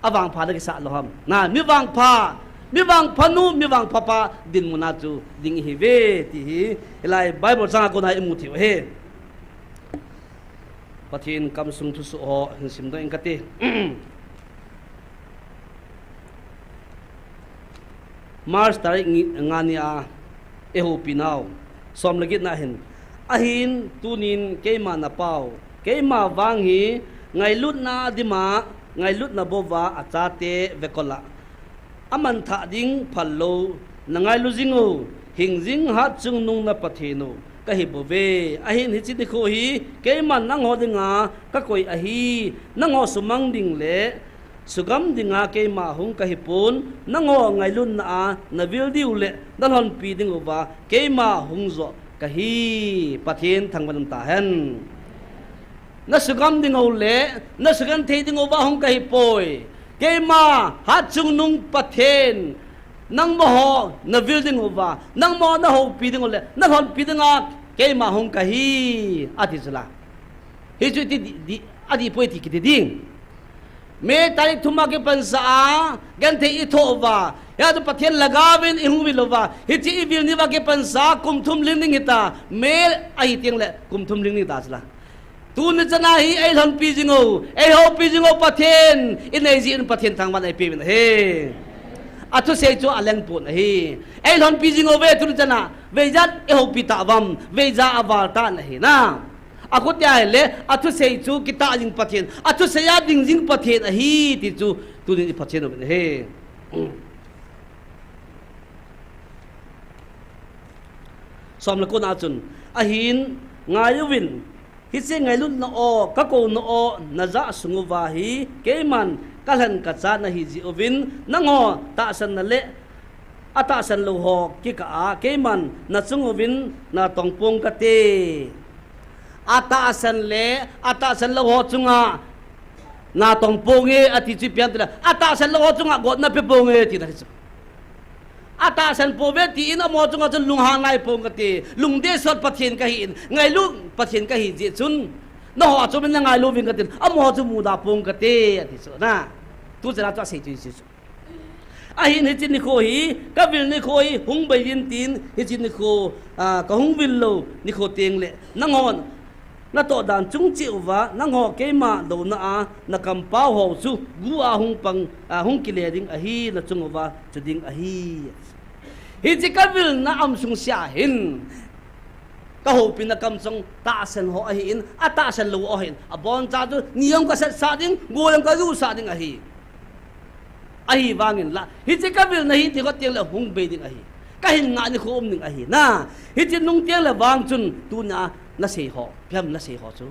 avangpha na kisah lou ham? Na, mi vangpha, mi vangpha nu, mi vangpha pa dinmun a chu ding ihiuve, ti hi hilai Bible chang a kona imu theiu ahi. Pathen kamsung thusoh ho hin simdoh ing kate. March tarik nga nia eihoupi nau, som le get na hin, ahin tunin keima napau, keima vang hi ngailutna dima, ngailutna bouva achate vekol a, amanthah ding phal lou, nangailu jing o, hingjing hatchungnung na Pathen u kahibouve. Ahin hiche nikho hi keiman nangho dinga kakoi ahi, nangho sumang ding le sugam dinga keima hung kahipon, nangho ngailutna a navil diu le nalhonpi dinguva keima hung joh kahi. Pathen thangvah in umtahen. Nasugam dingu le nasugenthei dinguva hung kahipoi. Keima hatchungnung Pathen, nangmaho navil dinguva, nangmaho nahoupi dingu le nalhonpi dinga keima hung kahi, ati chu la. Hichu ti di, di, adih poi ti kiti ding. May tarik thum a kipansa a, genthei ithoh uva, hia chu Pathen lhagao vin ihung vil uva, hiche ivil ni uva kipansa, kum thum lhing ding hita, May ahi teng le, kum thum lhing ding ta chu la. Tuni chana hi eilhonpi jing u, eihoupi jing u Pathen, inei jeh in Pathen thangvah in eipeh uvin ahi. Athusei chu aleng pon ahi. Eilhonpi jing uve tuni chana, veijat ihoupi tauvem, veija aval tan ahi na. Akhutia ahile, athusei chu kitah jing Pathen, athusei a ding jing Pathen ahi, ti chu, tunin iphatchen uvin ahi. Som le ko na chun, ahin, ngai uvin, hiche ngailutna o, kakouna o, najah sung uva hi, keiman, kalhen kacha nahi jeh uvin, nangho, tahsanna le, atahsan lou ho, kikah a, keiman, nachung uvin, natong pong kate. Atahsan le, atahsan lou ho chunga, natong ponge, ati chu ipi ham itile, atahsan lou ho chunga, gotna pe ponge, tina hi chu. Atahsan pouve tin, amaho chunga chun lunghan nai pong kate, lungdeh sot Pathen kahin, ngailut Pathen kahi jeh chun, nangho a chu min nangailu ving katin, amaho chu muda pong kate, ati chu na. Tu chana chu asei chu hiche chu. Ahin hiche nikho hi, kavil nikho hi, hung bei in tin, hiche nikho, a, kahung vil lou, nikho teng le, nanghon, natoh dan chung cheh uva, nangho keima douna a, nakampau ho chu, gu a hung pang, a, hung kile ding ahi, nachung uva, chu ding ahi. Hiche kavilna um sung sea hin, kahoupina kamchang tahsan ho ahin, atahsan lou ho ahin, aboncha chu, ni jong kasetsah ding, go jong kajusah ding ahi. Ahivangin la, hiche kavilna hi ti got teng le hung bei ding ahi. Kahin ngah nikho um ding ahi. Na, hiche nung teng le vang chun tuna nasei ho, ipi ham nasei ho chu.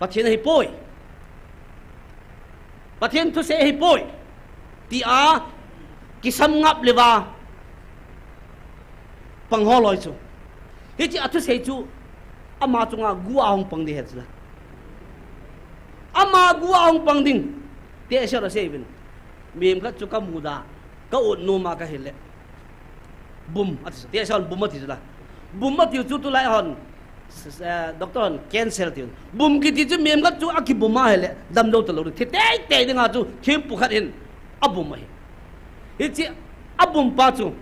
Pathen ahipoi. Pathen thusei ahipoi. Tia, kisam ngap leuva. Pang ho loi chu. Hiche athusei chu, ama chunga gu a hung pang ding ahi chu la. Ama gu a hung pang ding. Tehse a asei uvin. Mihem khat chu kamuda, ka-ut nom a kahile. Bum, ati chu. Tehse a bum ati chu la. Bum ati chu tulai hon, s-, s-, eh, doctor hon cancer ati. Bum kiti chu mihem khat chu akibum ahile, damlou talou ding. Thi teitei dinga chu thempu khat in abum ahi. Hiche abum pa chu,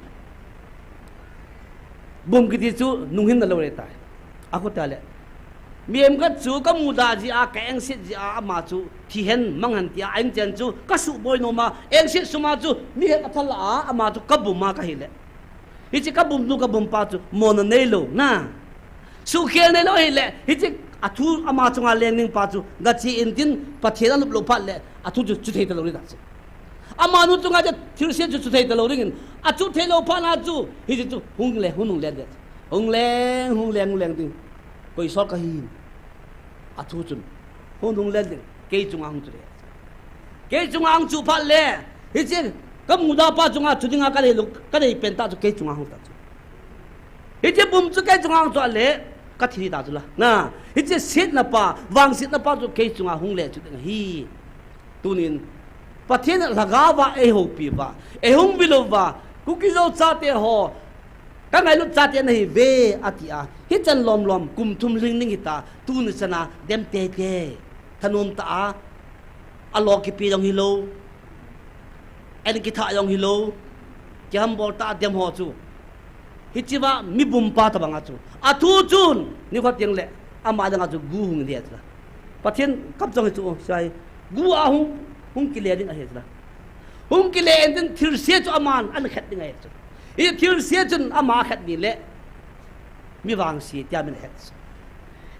bum kiti chu nunghin nalou le tai. Akhutia le, mihem khat chu kamuda jeh a, ka-engset jeh a, ama chu thihen manghen tia a-inchen chu kasuhboi nom a, engset sum a chu mihet atha lah a, ama chu kabum a kahile. Hiche kabumnu kabumpa chu monna neilou na, suhkhel neilou ahile, hiche athu ama chunga leng ding pa chu gache intin, Pathen alup lou phat le athu chu chuthei talou ding ta chu. Amanu chunga chu thilse chu chuthei talou dingin, achuthei lou phat na chu hiche chu hung leng, hung hung leng ding. Hung leng, hung leng, hung leng ding. Koi sot kahi. Athu chun, hung hung leng ding, kei chunga hung chu ding. Kei chunga hung chu phat le, hiche kamuda pa chunga chu dinga kanei lou, kanei pen ta chu kei chunga hung ta chu. Hiche bum chu kei chunga hung chu ale, kathi ta chu la. Na, hiche setna pa, vangsetna pa chu kei chunga hung le chu ding ahi. Tunin, Pathen lhagao va eihoupi uva, eihung vil uva, Kuki-Zo chate ho, kangailut chate nahiuve, atia. Hichan lom lom, kum thum lhing ding hita, tuni chana, dem teitei. Thanom tah a, alo kipe jong hilou, an kitha jong hilou, kihambol tah a dem ho chu. Hichea mi bumpa tobanga chu. Athu chun, nikho teng le, ama dinga chu gu hung ding ahi chu la. Pathen kamchang hi chu, sai. Gu a hung, hung kile ding ahi chu la. Hung kile intin thilse chu aman, ana khet ding ahi chu. Hiche thilse chun ama akhet ding le, mi vangse tia min ahet chu.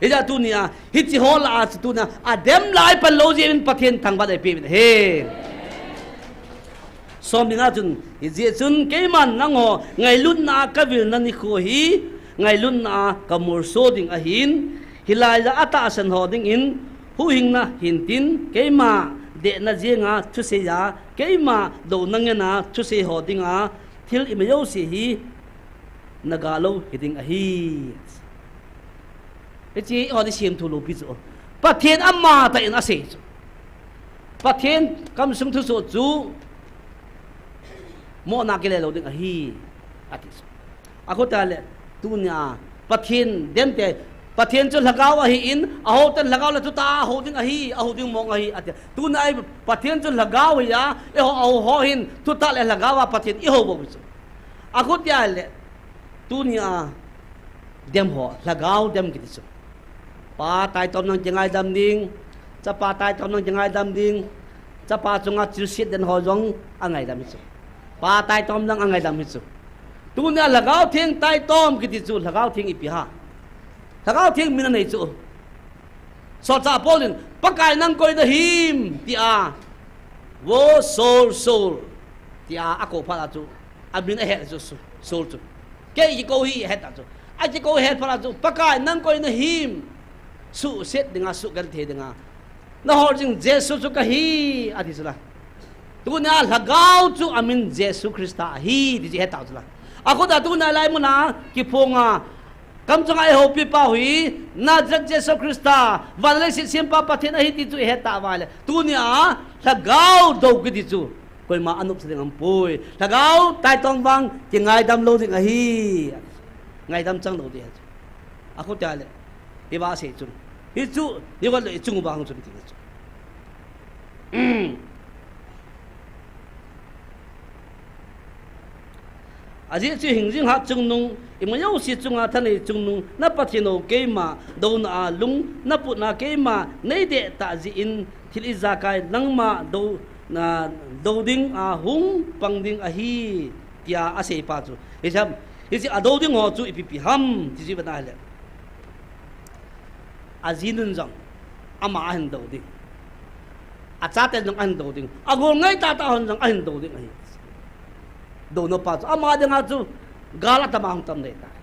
Hijeh a tunia, hiche ho lah a chu tunia, adem lai pan lou jeh in Pathen thangvah eipeh uvin ahi. Som ni na chun, hijeh chun keiman nangho ngailutna a kavilna nikho hi, ngailutna a kamolso ding ahin, hilai a atahsan ho dingin, huhhingna hintin, keima dehna jenga thusei a, keima douna ngen a thusei ho dinga, thil ima jouse hi, naga lou hiding ahi. Hiche, eiho ni semthu loupi chu. Pathen amatah in asei chu. Pathen kamsung thusoh chu, mohna kile lou ding ahi, ati chu. Akhutia le, tunia, Pathen dem te, Pathen chu lhagao ahin, ahou ten lhagao le thutah a hou ding ahi, ahou ding mong ahi, ati. Tuna a Pathen chu lhagao ahi a, eiho ahou ho hin thutah le lhagao a Pathen ihou bou chu. Achuti ahile, tunia dem ho, lhagao dem kiti chu. Pa taitom lang kingaidam ding, chapa taitom lang kingaidam ding, chapa chunga thilse den ho jong angaidam hi chu. Pa taitom lang angaidam hi chu. Tunia Lhagao Theng taitom kiti chu, Lhagao Theng ipi ham? Lhagao Theng min anei chu. Solchah Paul in, Pakai nang koi nahim, tia, Vo Saul, Saul, tia akou phat a chu, amin ahet chu, Saul chu. Kei kikou hi ahet a chu. Akikou het phat a chu, Pakai nang koi nahim, suhset dinga, suhgenthei dinga nahol jing Jesu chu kahi, ati chu la. Tunia Lhagao chu amin Jesu Christa ahi, ti chu het tau chu la. Achuti a tunia lai muna kiphong a, kamchang a ihoupi pa hi Nazareth Jesu Christa, van leiset sempa Pathen ahi ti chu ihet tau vale. Tunia Lhagao dou kiti chu koima anopsa ding aumpoi. Lhagao taitom vang kingaidam lou ding ahi. Ngaidam chang lou ding ahi. Achuti ahile, hiva asei chun, hichu, hiva le ichung uva hung chun ti chu. Ajeh chu hingjing hat chungnung, ima jouse chunga thanei chungnung, na Pathen u keima douna a lung na putna keima neideh tah jeh in thil ijakai nangma dou, na, dou ding a hung pang ding ahi, tia asei pa chu. Hiche, hiche adou ding ho chu ipi pi ham, ti chu ivet na ahile. Ajinun jong ama ahin dou ding. Achaten jong ahin dou ding. Agol ngai tahtah hon jong ahin dou ding ahi. Douna pa chu ama dinga chu gal atama hung tam dei tai.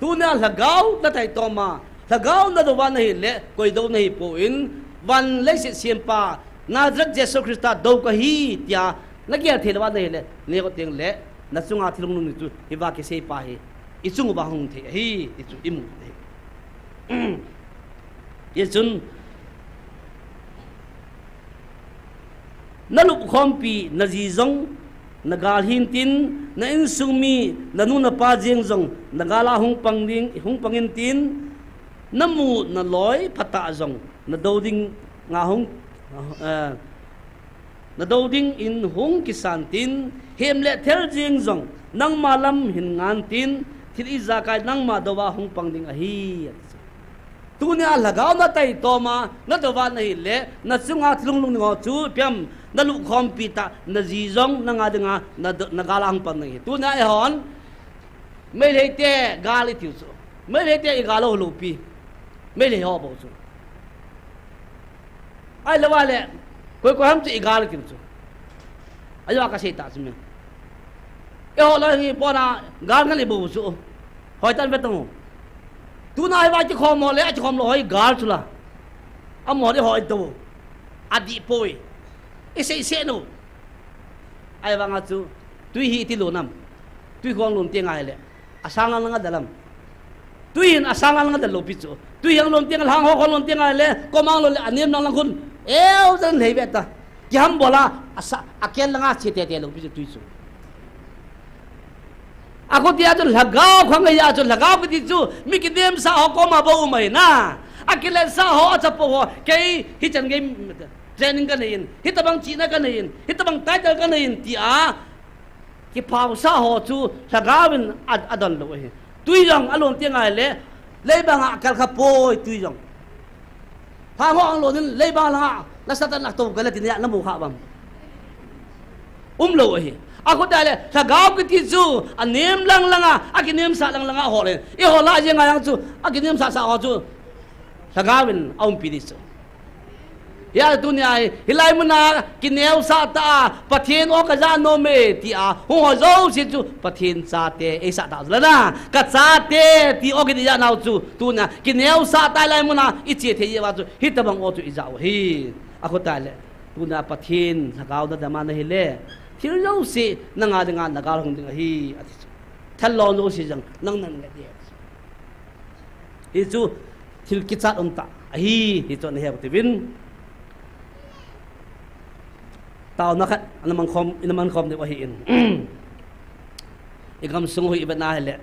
Tunia Lhagao na taitom a, Lhagao na dou uva nahile, koi dou nahi poi, van leiset sempa Nazareth Jesu Christa dou kahi, tia nagel thei lou uva nahile, neo teng le, nachunga thil hunglhung ni chu, hiva kisei pa hi ichung uva hung thei ahi, ti chu imu thei. Hichun, nalupkhompi, naji jong nagal hintin, na insung mi, nanu napa jeng jong nagal a hung pang ding, hung pang intin, namu naloi phatah jong nadou ding nga hung, eh, nadou dingin hung kisan tin, hem le thel jeng jong nangma lam hin ngan tin, thil ijakai nangma dou a hung pang ding ahi, ati chu. Tunia Lhagao na taitom a, na dou uva nahile, nachunga thil hunglhung ni ho chu ipi ham, nalupkhompi tah, naji jong nanga dinga, na, nagal a hung pang ding ahi. Tunia eihon, Meitei te gal itiu chu. Meitei te igal lou loupi. Meitei ho bou chu. Ahilou vale, koi koi ham chu igal itiu chu. Ajeh a kasei ta chu mi. Eiho loi hi pona gal ngal ibou chu. Hoitah in ve tang u. Tuna hiva kikhom ho le, akikhom lou ho hi gal chu la. Amaho le hoi tou. Adih poi. Isei seh nu. Ahivanga chu, tui hi iti lon am. Tui hung lon teng ahile, asang lang lang a del am. Tui hin asang lang lang a del lou pi chu. Tui hung lon teng, lhang ho hung lon teng ahile, kom a lon le anem lang lang khun. Eu jan lhei ve ta. Kiham bol a, asa, akel lang a che tete lou pi chu tui chu. Achuti a chu Lhagao khang ahi a chu, Lhagao kiti chu, mi kinemsa ho koma bou um ahi na. Akiletsah ho, achapo ho, kei hichan gei training kanei in, hitobang chihna kanei in, hitobang title kanei in, tia kipaosah ho chu Lhagao in a, adon lou ahi. Tui jong alon teng ahile, leibang a akal kha poi tui jong. Phang ho ang lon in leibang lang a, nasatah in atou kha le tin a namu kha uvam? Um lou ahi. Achuti ahile, Lhagao kiti chu, anem lang lang a, akinemsa lang lang a hol in. Ihol a jeng a jong chu, akinemsa sa ho chu, Lhagao in aumpi ding chu. Hia tunia hi, hilai muna kineosah tah a, Pathen o kaja nom e, tia hung ho jouse chu, Pathen chate eisah tah chu la na. Kachate, ti o kiti ja nau chu, tunia kineosah tah a hilai muna iche thei jeh uva chu, hitobang o chu ija u ahi. Achuti ahile, tunia Pathen Lhagao nadem a nahile, thil jouse nanga dinga nagal hung ding ahi, ati chu. Thallou jouse jong nang nang nge ding. Hichu thil kichat umtah ahi, hichu nahe u tivin. Taona khat, ana mankhom, ina mankhom diu ahin. Igamsung u hi ivet na hile,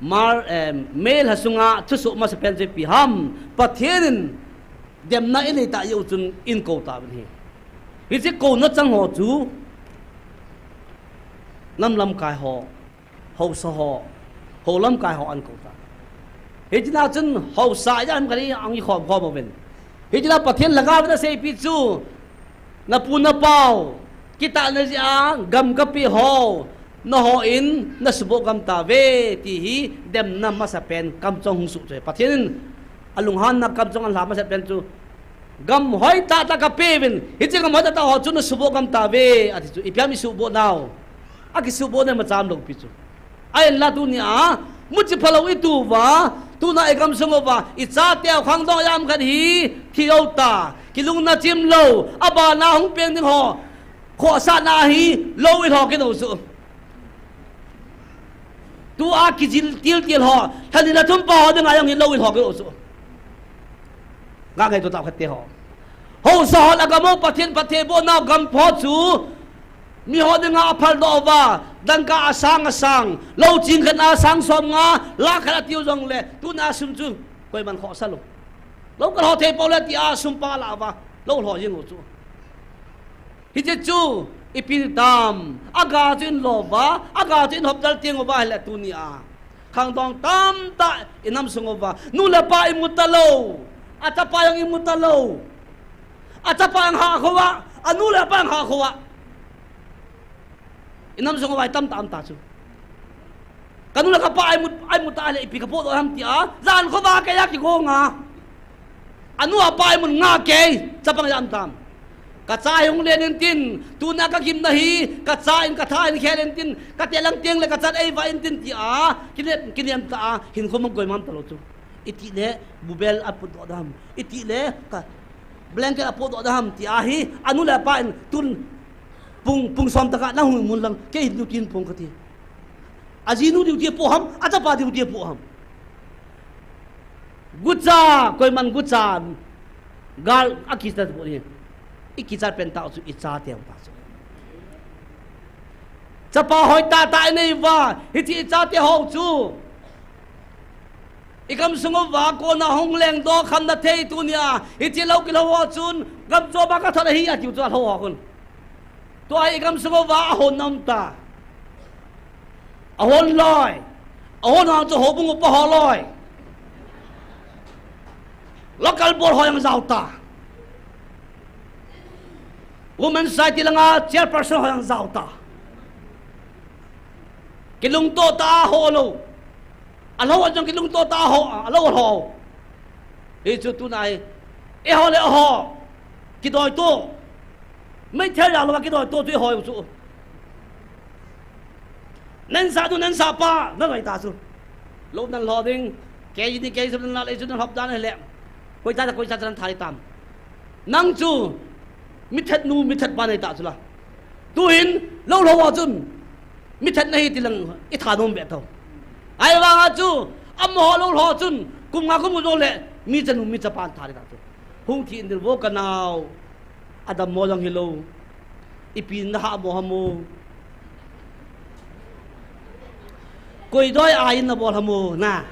Mar, eh, May lha sunga thusoh masapen chu ipi ham, Pathen in demna inei tah jeh u chun eikou tauvin ahi. Hiche kouna chang ho chu nam lamkai ho, haosa ho, hou lamkai ho ahin kou tai. Hiche na chun haosa jat khat hi ahung kikhom khom uvin. Hiche na Pathen lhagao in aseipi chu, napu napau kitahna jeh a gam kapeh ho, nangho in nasuboh gam tauve, ti hi demna masapen kamchong hung soh chu ahi. Pathen in alunghanna kamchong ahin lha masapen chu, gam hoi tahtah kapeh uvin, hiche gam hoi tahtah ho chu nasuboh gam tauve, ati chu. Ipi ham isuhboh nau? Akisuhboh na imacha umlou pi chu. Ahinla tunia muchi phalou itu uva, tuna igamsung uva ichate u khangdong jat khat hi thi jou ta, kilungna chim lou, abana hung peng ding ho khohsahna hi lou ilho kit u chu. Tua kijil tiltil ho, lha ni lha thum pa ho dinga jong hi lou ilho kit u chu. Ngaingai to tah khat te ho. Haosa hon agam u Pathen phattheiboh nau gam pho chu, miho dinga aphaldoh uva, dangka asang asang, lou ching khat a sang somnga, lakh khat atiu jongle, tuna sum chu koiman khohsah lou. Lou kalho thei pou le tia sum pa alah uva, lou lho jing u chu. Hiche chu ipi tam, aga chu ahin lo uva, aga chu ahin hop dal teng uva ahile tunia khangdong tamtah inam sung uva, nu le pa imu talou, achapa jong imu talou, achapa jong hahkhou a, anu le apa jong hahkhou a, inam sung uva itam tam ta chu. Kanu le kapa imu, imu ta le ipi kapohdoh ham tia, jan khovah a kei a kigong a, anu apa imun nga kei, chapang jam tam. Kacha hi hung len intin, tuna kagimna hi, kacha in katha in khel intin, kate lang teng le kachat eivah intin tia, kinem, kinem ta a, hinkho mang koiman talou chu. Iti le bubel apohdoh dam, iti le ka blanket apohdoh dam tia hi, anu le apa in tun pung, pung som tah a nahung mun lang, kei duty in pung kati. Ajinu duty apoh ham, achapa duty apoh ham. Gucha, koiman gucha, gal akichat bou hi. Ikichat pen tah chu ichate u tah chu. Chapa hoi tahtah inei uva, hiche ichate ho chu igamsung uva kona hung lengdoh khamna thei tunia, hiche lou kilhou ho chun, gam chom a kathot ahi atiu chu alhou ho khun. Tua hi igamsung uva ahon na um ta. Ahon loi. Ahon ho chu houbung upa ho loi. Local board ho jong jao ta. Women Society langa chairperson ho jong jao ta. Kilungto tah a ho lou. Alhou a jong kilungto tah a ho, alou alhou. Hichu tuna hi, eiho le eiho kidoito. Meithal jal louva kidoito chu eiho u chu. Nansah nu nansah pa nadei ta chu. Lou nan lho ding, kei ni kei sum nan la le chu nan hop dan le. Koicha koicha chan thai tam. Nang chu mithat nu mithat pa nei ta chu la. Tuhin lou lhou a chun mithat nahi tilang ithanom be tau. Ahivanga chu amaho lou lhou chun kum nga kum gup jongle mi chanu mi chapa tha ta chu. Hung thi in dil vo kanao. Adammo jong hilou. Ipi nahahmo ham o. Koi doi a in nabol ham o na.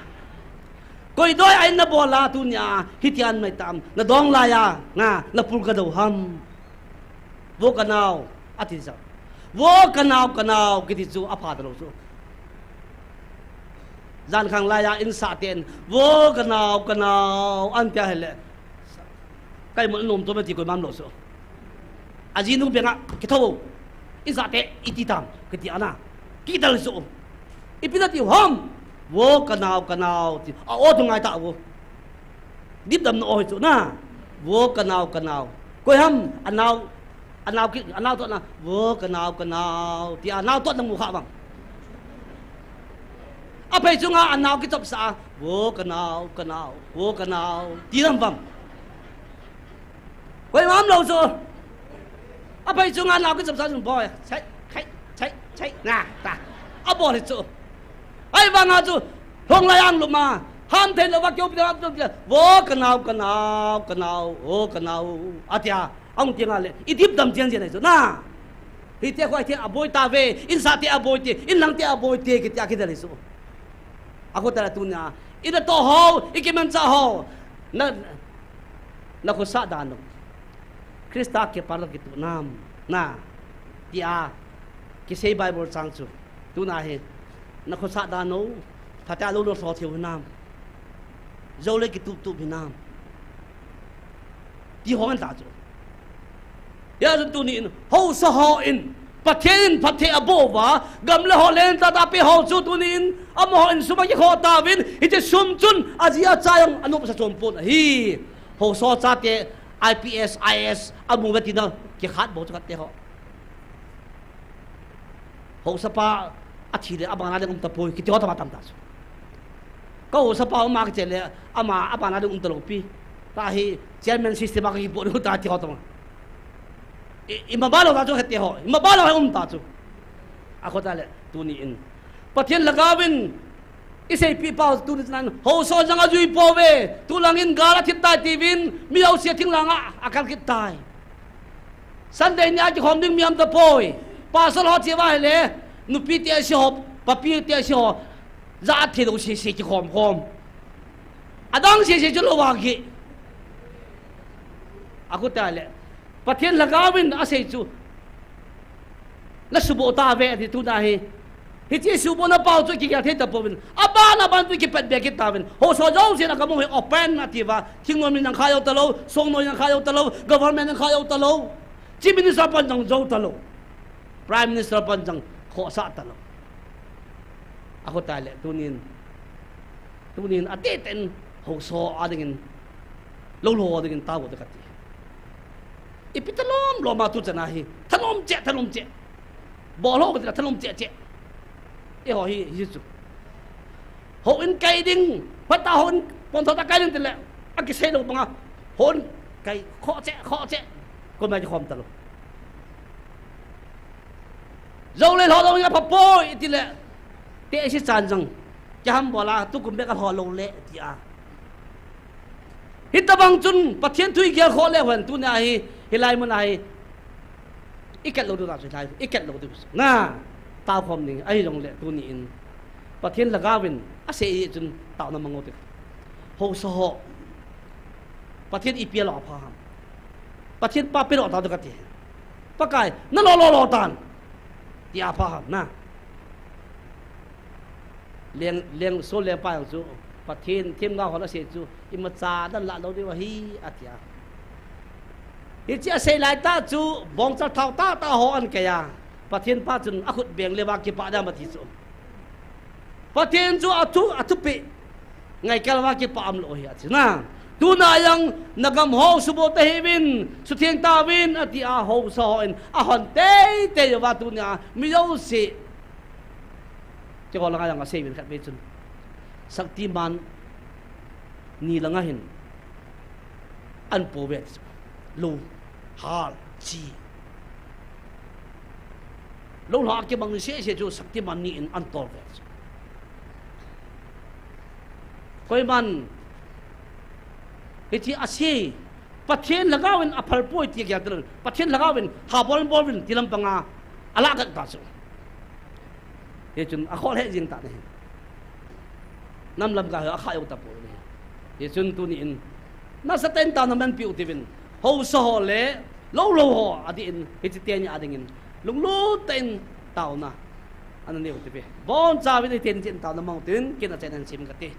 Koi doi a in nabol a tunia hitian mai tam. Nadong laiya na, napul kadou ham. Vo kanao, ati sa. Vo kanao, kanao, kiti chu apha talou chu. Jankhang laiya insah ten, vo kanao, kanao, antia hile. Kaimun anom to mati koiman umlou chu. Ajinu benga, kithou. Insah te, iti tam, kiti ana. Kidal chu. Ipi nati ham. Vo kanao, kanao, ti. A o tu ngai ta vo. Dipdamna o hi chu na. Vo kanao, kanao. Koi ham, anao, anao ki, anao tohna. Vo kanao, kanao. Ti anao tohna mu kha vang. Aphei chunga anao kichop sa. Vo kanao, kanao. Vo kanao. Ti lam vang. Koiman umlou chu. Aphei chunga anao kichop sa chun boi. Chai, chai, chai, chai. Na, ta. Abol hi chu. Ahivanga chu. Lhong laiya lum a. Ham thei louva keu pi ham thei. Vo kanao, kanao, kanao. O kanao. Atia. Ahung ti nga le. Idipdam chian chian ahi chu. Na. Hiti a koi ti aboi tave. Insah te aboi te. Inlang te aboi te. Kiti a kidal ahi chu. Akhu tah le tunia, i natoh ho, i kimanchah ho, na, na khosah dan u. Christa kipana kituh nam, na, tia kisei Bible chang chu. Tuna hi, na khosah dan u, phatah a lou lou lou thei u hinam. Jou le kitup tup hinam. Ti ho ngen ta chu. Hijeh chun tuni in, haosa ho in, Pathen in phatthei aboh uva, gam le ho lentah tah a pe ho chu tuni in, amaho in sum akikhoh tauvin, hiche sum chun aji acha jong anopsa chom pon ahi. Haosa chate, I P S, I A S, amu uve tina, kikhat bou chu khat te ho. Haosapa athi le, abana ding um tapoi, kiti ho tam a tam ta chu. Ka haosapa um a kiche le, ama, abana ding um talou pi. Tahi, chairman system a kakipot u ta ti ho tam a. I, i mabal lou ta chu khat te ho, i mabal lou um ta chu. Akhu tah le, tuni in. Pathen lhagao in, i seipeh pau tuni chan, haosa jong ajui pouve, tulang in gal athip tai tiuvin, mi haosa thinglhang a, akal kit tai. Sunday nia kikhom ding mi um tapoi. Pastor ho che uva ahile, nupi te ase ho, papi te ase ho, jat thei lou sese kikhom khom. Adang sese chu lou a ki. Akhu tah le, Pathen lhagao in asei chu. Na suboh tauve ati tuna hi. Hiche subohna pau chu kigel thei tapouvin. Aban, aban chu kipatbe kit tauvin. Haosa jousen a kamu hi open ati uva. Thingnoi min jong kha jou talou, songnoi jong kha jou talou, government jong kha jou talou. Chief Minister pan jong jou talou. Prime Minister pan jong khohsah talou. Akhu tah le, tunin. Tunin, adeh tah in, haosa a dingin, lou lou a dingin, tao u te kati. Ipi thalom lom a tu chan a hi, thalom cheh, thalom cheh. Bol ho kati la thalom cheh cheh. Eiho hi, hi chu. Houin kai ding, phat a houin pon tho tah a kai ding tile, akisei lou banga, houin kai khoh cheh, khoh cheh. Koima kikhom talou. Jou le lho lou a pha poi, tile, tehse chan jong, kiham bol a, tukum bek a lho lou le, tia. Hitobang chun, Pathen thu i gel khoh le hen, tunia hi, hilai mun a hi, i ket lou diu ta chu, hilai, i ket lou diu chu. Na, tao khom ding, ahi jongle, tuni in, Pathen lhagao in, asei chun, taona mang u te. Haosa ho, Pathen ipi a lo a pha ham. Pathen pa pe lo ta diu kati. Pakai, na lo lo lo tan. Tia pha ham na. Leng, leng, so lengpa jong chu, Pathen themgao hon asei chu, imacha dan lah lou diu ahi, atia. Hiche asei lai tah chu, bongchal thao tah tah ho ahin kai a. Pathen pa chun akhut beng le uva kipah dam ati chu. Pathen chu athu, athupeh. Ngaikal uva kipah umlou ahi ati na. Tuna jong nagam ho suboh tahih uvin, sutheng tauvin, ati a haosa hon, ahon teitei uva tunia, mi jouse. Keiho langa jong asei uvin khatvei chun. Shaktiman ni langa hin. Ahin po uve. Lou, hal, chi. Lou lha kibang sese chu Shaktiman ni in ahin tol uve. Koiman, hiche asei, Pathen lhagao in aphal poi ti gel talou. Pathen lhagao in ha bol bol uvin ti lampang a, alah gat ta chu. Hichun akhol he jing ta ahi. Nam lamkai ho akha jou tapoi. Hichun tuni in, nasatah in taona manpeh u tivin. Haosa ho le, lou lou ho, adih in, hiche teni a dingin. Lunglut tah in taona. Ana neiu tive. Boncha uvin iten chen taona mang u tin, ken achen ahin sim kate.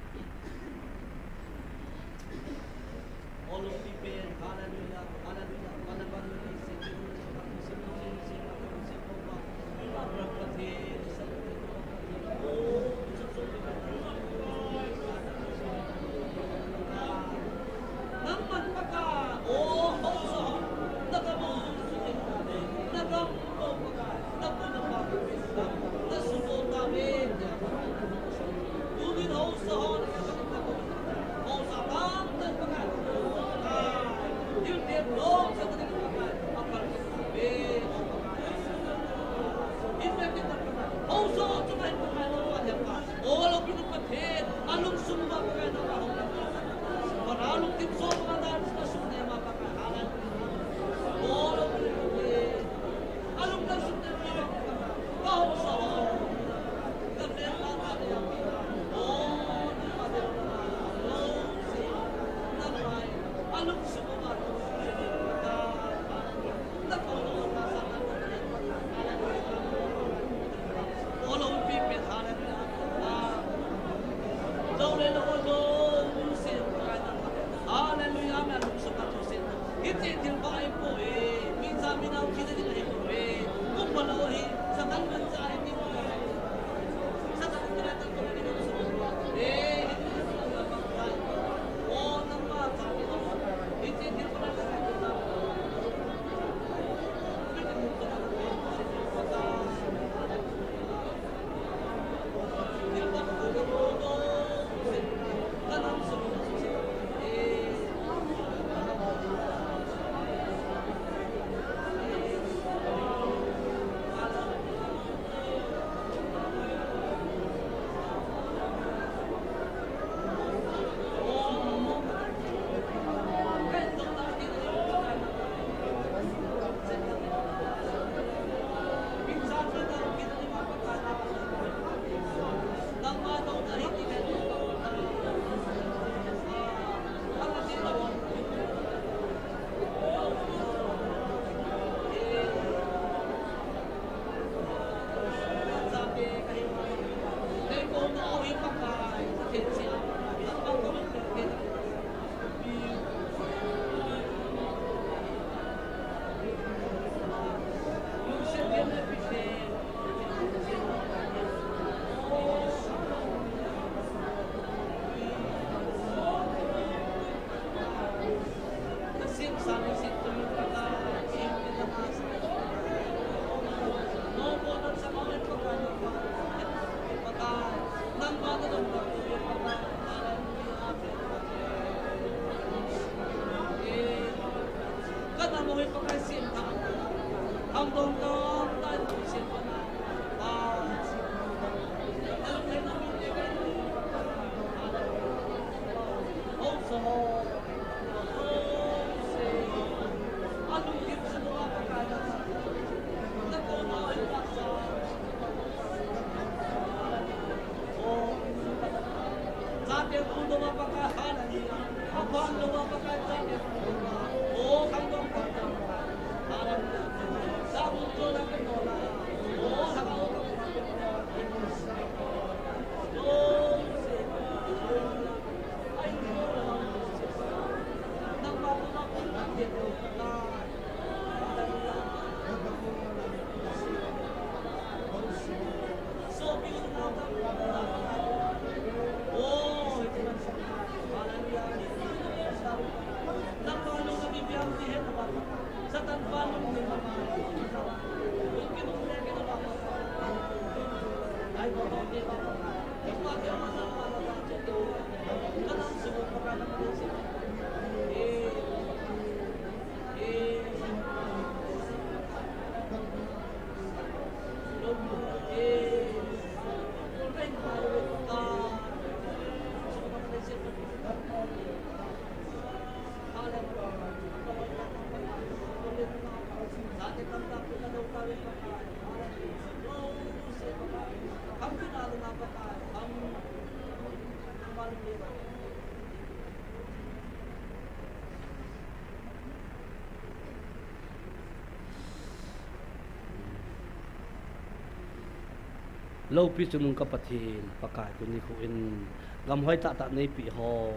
Loupi chungnung ka Pathen, Pakai, tuni khu in gam hoi tah tah neipi ho.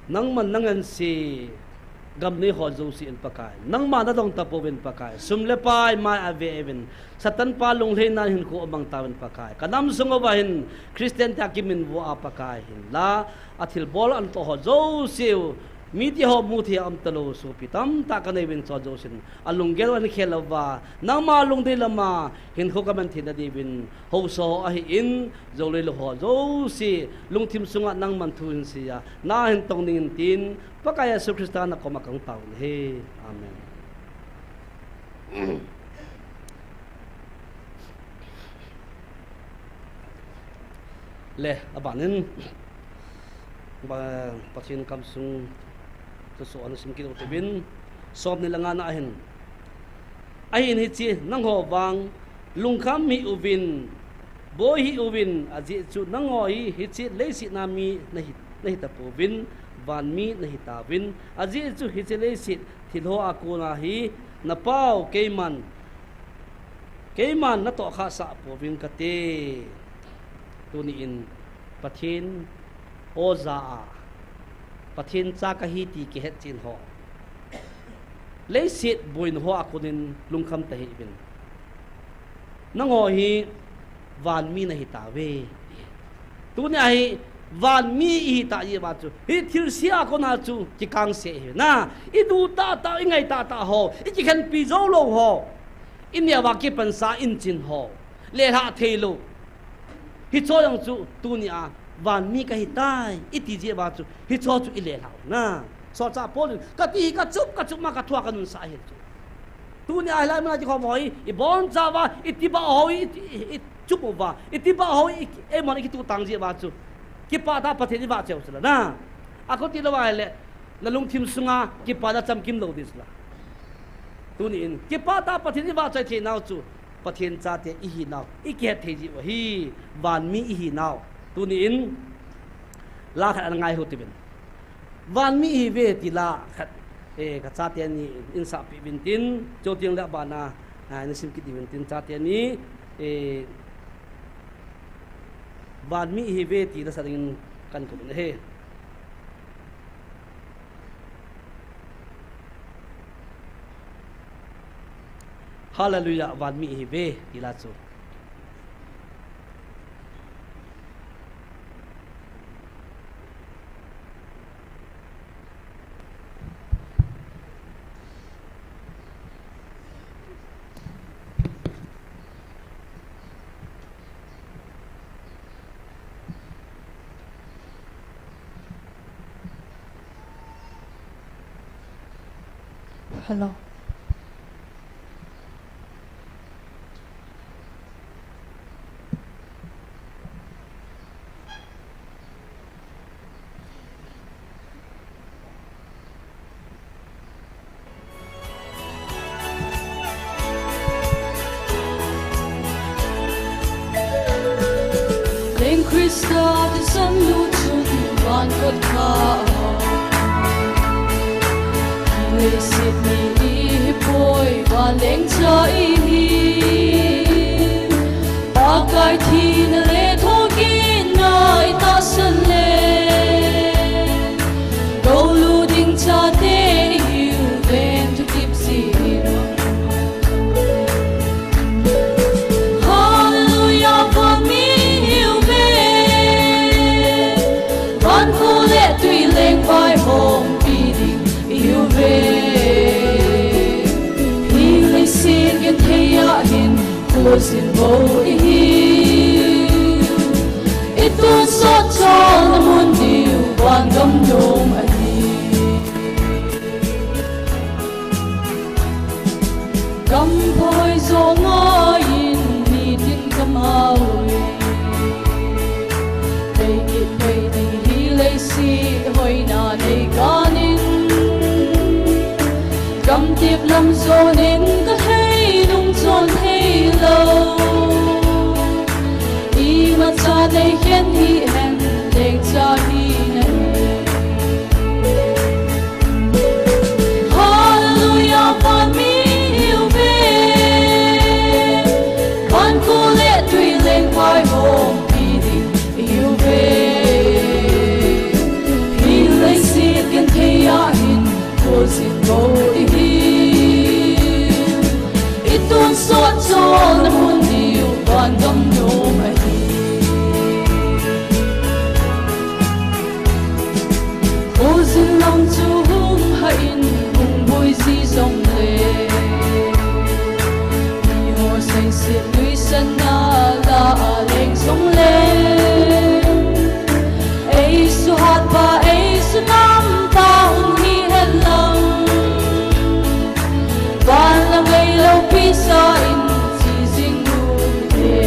Nangman nang ansi gam nei ho jouse in Pakai. Nangma nadong tapouvin Pakai. Sum le pai mai ave uvin. Satan pa lunglheina hin khu amang tauvin Pakai. Ka nam sung uva hin Christian tia kimin vo a Pakai hinla. Athilbol anto ho jouse u. Mite ho muthei a um talou sopi tamtah ka nei uvin chu jousen. Alunggel u ahin khel uva, nangma lungdei lama hinkho ka man theina diuvin, haosa ho ahin, jou le lou ho jouse, lungthim sunga nangman thu hin seiya, na hin tong ding in tin, Pakai Jesu Christa nakoma kahung tao in ahi. Amen. Le, abanin, ba, Pathen kamsung, thusoh ana sim kit u tivin, som ni le nga na ahin. Ahin hiche, nangho vang, lungkham hih uvin, boi hih uvin, ajeh chu nangho hi, hiche leiset a mi nahi, nahi tapouvin, van mi nahi tauvin, ajeh chu hiche leiset, thil ho a kona hi, na pau, keiman, Keiman natoh khah sah pouvin kate. Tuni in Pathen oja a, Pathen cha kahi ti kihetchen ho, leiset boina ho a konin lungkham tahih uvin. Nangho hi vanmi nahitauve. Tunia hi vanmi ihitah jeh uva chu, hi thilse a kona chu kikangse ihiuve. Idu tahtah, ingai tahtah ho, ikikhenpi joulou ho, ineo a kipansa inchen ho, lelhah theilou, hicheho jong chu tunia vanmi kahitai iti jeh uva chu, hicheho chu ilelhah uve. Solchah Paul in, kati hi kachup kachup ma kathua kanunsah ahi chu. Tunia hilai muna kikhom ho hi, ibonchauva, itibah ho hi, iti, i, ichup uva, itibah ho hi, i, eimon ikituh tang jeh uva chu, kipah tah a Pathen ivahchoi u chula. Akhotilou ahile, nalungthim sunga kipana chamkim lou ding chula. Tunin kipah tah a Pathen ivahchoi theinau chu, Pathen chate ihinau ikihet thei jeh u ahi. Vanmi ihinau, tunin la khat ana ngai hih uvin. Vanmi ihiuve ti la khat, eh, kachate ni in sahpeh uvin tin, chuteng le abana, ah, nasim kit uvin tin, chate ni, eh, vanmi ihiuve ti la sa dingin kahin kou uvin ahi. Hallelujah, vanmi ihiuve ti la chu. Hello. Leng Christa thisan lut chun van kot kha a, leiset mi ihi poi, vanleng cha ihi. Pakai thina le thokitna itahsan le, gou lut ding chate ihiuve, thutep jin. Hallelujah, vanmi ihiuve. Van khole twi leng vaihompi ding ihiuve. Hi leiset genthei a hin khojin bou ihi. Itonsot cholna mun diu vangam nom ahi. Gam phoi jong ngaiyin nitin kamau e. Thei kit thei ding hi leiset hoina nei kanin, gamtep lam jonin kathei nung chon theilou. Imacha nei khen hihen, lengcha hina e. Hallelujah, vanmi ihiuve. Van khole twi leng vaihompi ding ihiuve. Hi leiset genthei a hin khojin bou ihi. Itonsot cholna mun diu vangam nom ahi. Khojin lang chu hung hah in hung boi ji jongle, miho seiset nuisatna lah a leng jongle, eisuhatpa eisunampa hung hi henlang, van lam ei loupi sa in che jing u hite.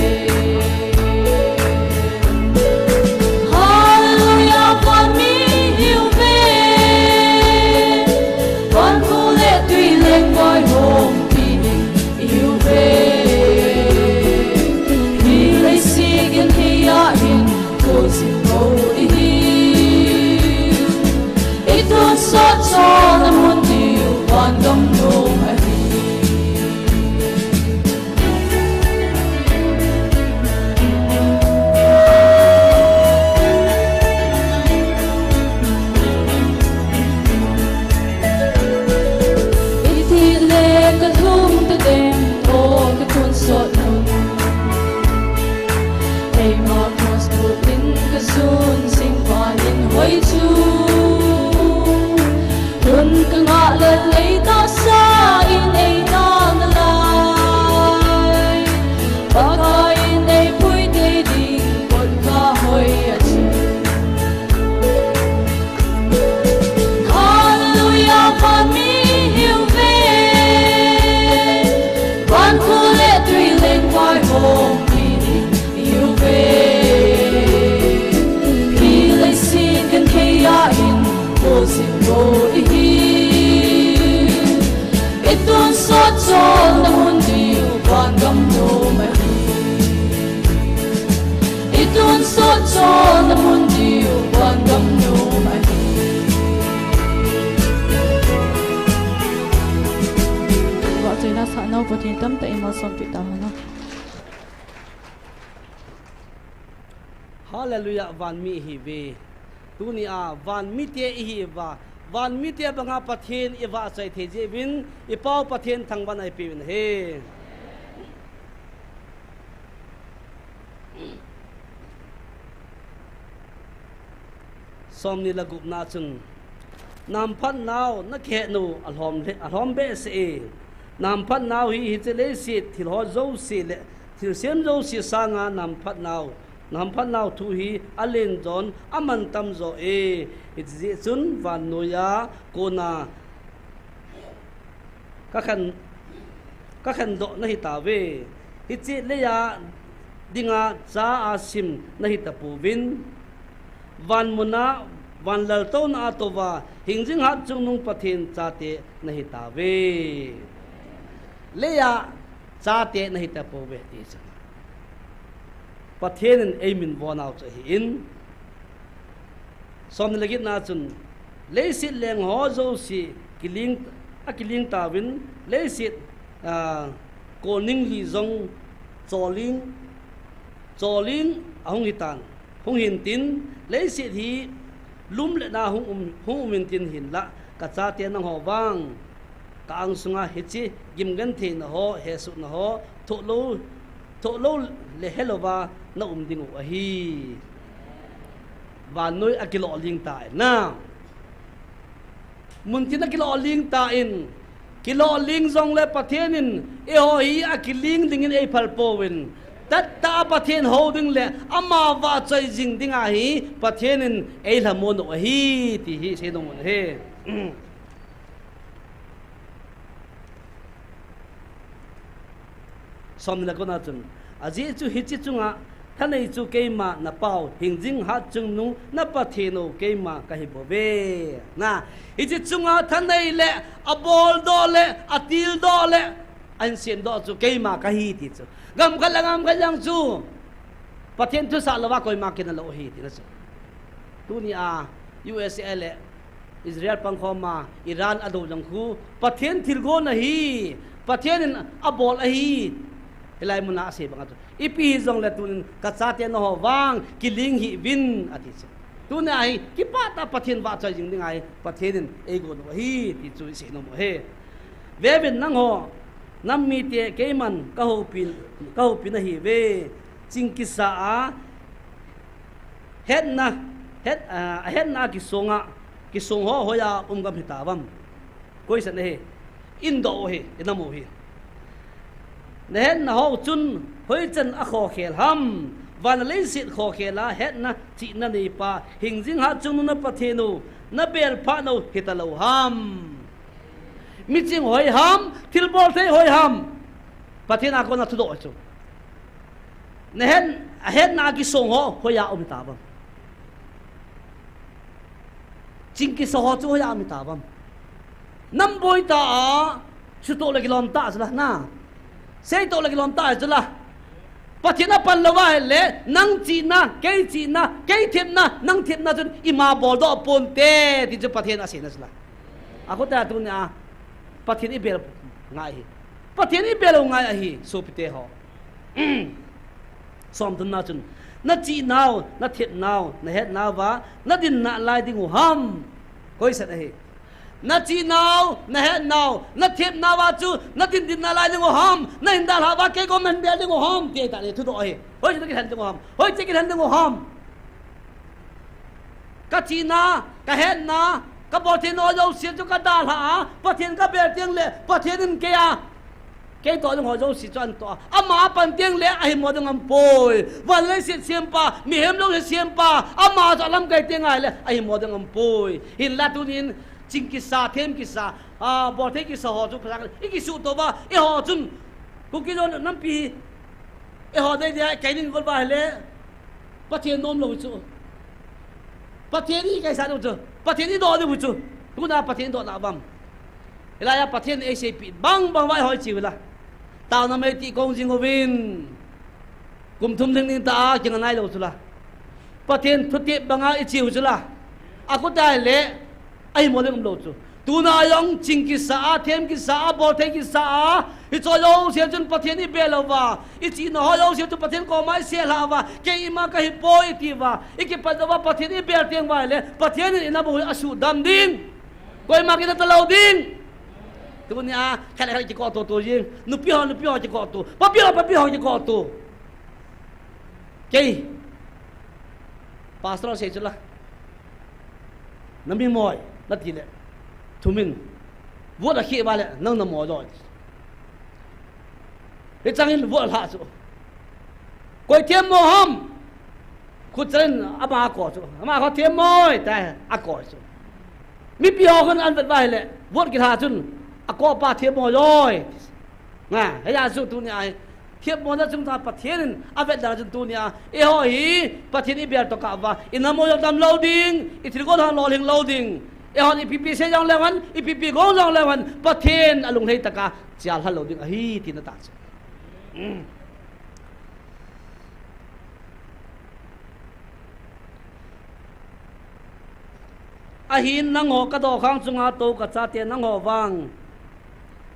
Hallelujah, vanmi ihiuve. Van khole twi leng vaihompi ding ihiuve. Hi leiset genthei a hin khojin bou ihi. Itonsot cholna mun diu vangam nom ahi. Pakai in eipui tei ding, kotkha hoi a chi. Hallelujah, van mi hiu ve. Van khu le tui leng vai hong mi ding hiu ve. Hi leiset kan thei a in, ko sin ko i hi. I tonsot cholna mun diu van gam nom ahi. I tonsot cholna mun diu van gam nom ahi. Vahchoina sah nau Pathen tamtah in malsom peh tahen. Hallelujah, van mi ihi ve. Tuni a van mite ihi uva, van mite banga Pathen i vahchoi thei jeh uvin, i Pau Pathen thangvahna i pe uvin ahi. Somni le gupna chun, namphat nau na kihet nau alhom le, alhom behseh e. Namphat nau hi hiche leiset thil ho jouse le thilsem jouse sanga namphat nau, namphat nau thu hi alen jon aman tam jo e. Hiche jeh chun vannoiya kona ka khen, ka khendoh na hi tauve. Hiche leiya dinga cha a sim na hi tapouvin, van muna, van laltouna a touva, hingjing hatchungnung Pathen chate na hi tauve. Leiya chate na hi tapouve ti chu. Pathen in ei min von nau chu ahin. Somni le getna chun, leiset leng ho jouse kiling, akiling tauvin, leiset, ah, kolning li jong choling, choling ahung hitan, hung hintin, leiset hi lum le na hung um, hung um intin hinlah, ka chate nangho vang ka angsunga hiche gimgentheina ho, hesohna ho, thohlou, thohlou le helouva na um diu ahi. Vannoi a kilolhing tan. Muntin a kilolhing tan. Kilolhing jongle Pathen in eiho hi akiling dingin eiphal pouvin. Tahtah a Pathen hou ding le ama vahchoi jing dinga hi Pathen in eilhamon u ahi, ti hi seinom u ahi. Somni le kona chun, ajeh chu hiche chunga thanei chu keima na Pau, hingjing hatchungnung na Pathen u keima kahi bouve. Na, hiche chunga thanei le, aboldoh le, atildoh le, ahin semdoh chu keima kahi ti chu. Gamkhat le gamkhat jong chu Pathen thusah louva koima kinah lou ahi tina chu. Tunia U S A le Israel pangkhoma Iran adou jong khu Pathen thilgon ahi, Pathen in abol ahi. Hilai muna asei banga chu, ipi hijongle tunin ka chate nangho vang kiling hih uvin ati chu. Tunia hi kipah tah a Pathen vahchoi jing dinga hi Pathen in eigon u ahi ti chu iseinom u ahi. Veuvin nangho nam mite keiman kahoupi, kahoupi nahiuve. Ching kisa a hetna, het, ah, ahetna a kisonga, kisong ho hoiya um gam hitauvem? Koisan ahi, indoh u hi, inam u hi. Nahetna ho chun hoichan akhokhel ham? Van leiset khokhel a hetna chihna neipa, hingjing hatchungnung na Pathen u, nabel phat nau hitalou ham? Miching hoi ham, thilbol thei hoi ham? Pathen a kona thudoh chu. Nahet, ahetna a kisong ho hoiya um tauvem? Ching kisa ho chu hoiya um tauvem? Nam boi tah a, sutoh le kilom tah chula, na. Seitoh le kilom tah chula. Pathen apan louva ahile, nang chihna, kei chihna, kei themna, nang themna chun ima boldoh ponte, ti chu Pathen aseina chula. Akhuta tunia Pathen ibel ngai hi. Pathen ibel u ngai ahi, sopite ho. Somthumna chun, nachihnau, nathepnau, nahetnauva nadin nalai diu ham? Koisan ahi. Nachihnau, nahetnau, nathepnauva chu nadin din nalai diu ham? Nahin dalhah uva kei government bel diu ham? Ti ahitah le thudoh ahi. Hoiche nakilhen diu ham? Hoiche kilhen diu ham? Kachihna, kahetna, kabol theina jouse chu kadalhah a, Pathen kabel tengle, Pathen in keia Kei toh ding ho jouse chu ahin toh a. Ama apan teng le ahimo ding aumpoi. Van leiset sempa, mihem jouse sempa, ama chu alamkai teng ahile ahimo ding aumpoi. Hinla tunin ching kisa, them kisa, a, bolthei kisa ho chu phatah in ikisuhto uva, eiho chun Kuki-Zo nampi hi eiho dei dia kai ding gol uva ahile Pathen nom lou chu. Pathen ikaisah diu chu. Pathen idoh diu chu. Tuna Pathen idoh na uvam? Hilaiya Pathen in eiseipeh bang bang uva eiho icheu la, taona mei tih kong jing uvin. Kum thum lhing ning tah a kinga nailou chu la, Pathen thutep banga icheu chu la, akhuta le ahimo ding umlou chu. Tuna jong ching kisa a, them kisa a, bolthei kisa a, hiche jouse chun Pathen ibe lou uva, ichihna ho jouse chu Pathen koma iselhah uva, keima kahipoi iti uva ikipat lou uva Pathen ibel teng uva le Pathen in inam u hi asuhdam ding. Koima kinah talou ding. Tunia khat le khat kikoh to to jing. Nupi ho nupi ho kikoh to, papi ho papi ho kikoh to. Kei pastor sei chu la, nami moi nati le, thumin, vote akheh uva le nang namo loi. Hichangin vote alhah chu, koi themmo ham? Khut chalin ama akou chu, ama akou, themmoi, tia akou chu. Mipi ho khun ahin vet uva ahile vote kilhah chun, akou pa themmo loi. Nga, hijeh chun tunia hi themmona chungchang Pathen in avet dan chun tunia eiho hi Pathen ibel tokah uva inam u jong damlou ding, ithilgon ho lolhing lou ding. Eihon ipi ipi sei jongleu hen, ipi ipi gong jongleu hen, Pathen alunglhai tah a chelhah lou ding ahi tina tah chu. Ahin nangho kadokhang chunga tou kachate nangho vang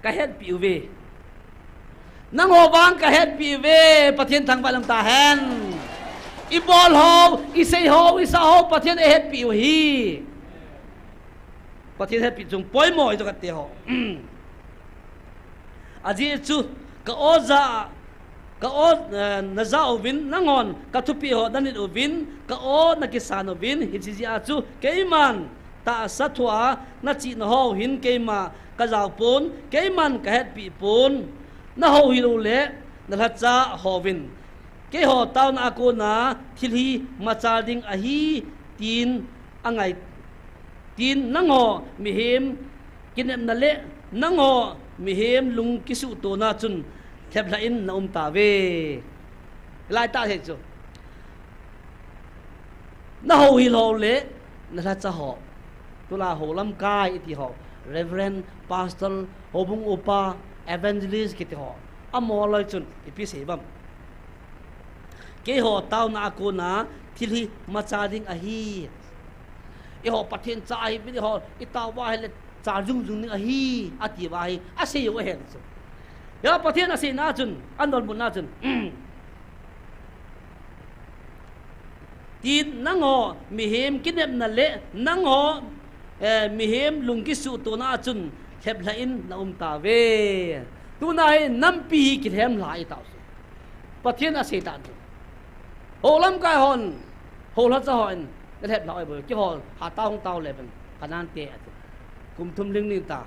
kahetpi uve. Nangho vang kahetpi uve, Pathen thangvah lam tahen. Ibol ho, isei ho, isah ho, Pathen eihetpi u ahi. Pathen hetpi chung poimo ahi chu kati ho. Ajeh chu ka-o jah, ka-o, eh, najah uvin nanghon kathupeh ho nanit uvin ka-o nakisan uvin, hiche jeh a chu keiman tahsa thua nachihna ho hin keima kajao pon, keiman kahetpi pon. Nahouhil u le nalhacha houvin, keiho taona a kona thil hi machal ding ahi, tin angai, tin nangho mihem kinepna le nangho mihem lung kisuhtona chun lheplhah in naum tauve. Laitah hi chu, nahouhil ho le nalhacha ho, tulai ho lamkai iti ho, Reverend, Pastor, houbung upa, Evangelist kiti ho, amaho loi chun ipi asei uvam? Keiho taona a kona thil hi machal ding ahi. Eiho Pathen cha ahiuvin, eiho itao uva ahile chal jung jung ding ahi, ati uva hi asei u ahi chu. Eiho Pathen aseina chun, anolbutna chun, tin nangho mihem kinepna le nangho, eh, mihem lung kisuhtona a chun lheplhah in naum tauve. Tuna hi nampi hi kilhemlha itao chu. Pathen asei tan chu. Ho lamkai hon, ho lhacha hon nalheplhah u ahi bou, keiho hatah a hung tao le uvin, Canaan te ati. Kum thum lhing ning tah,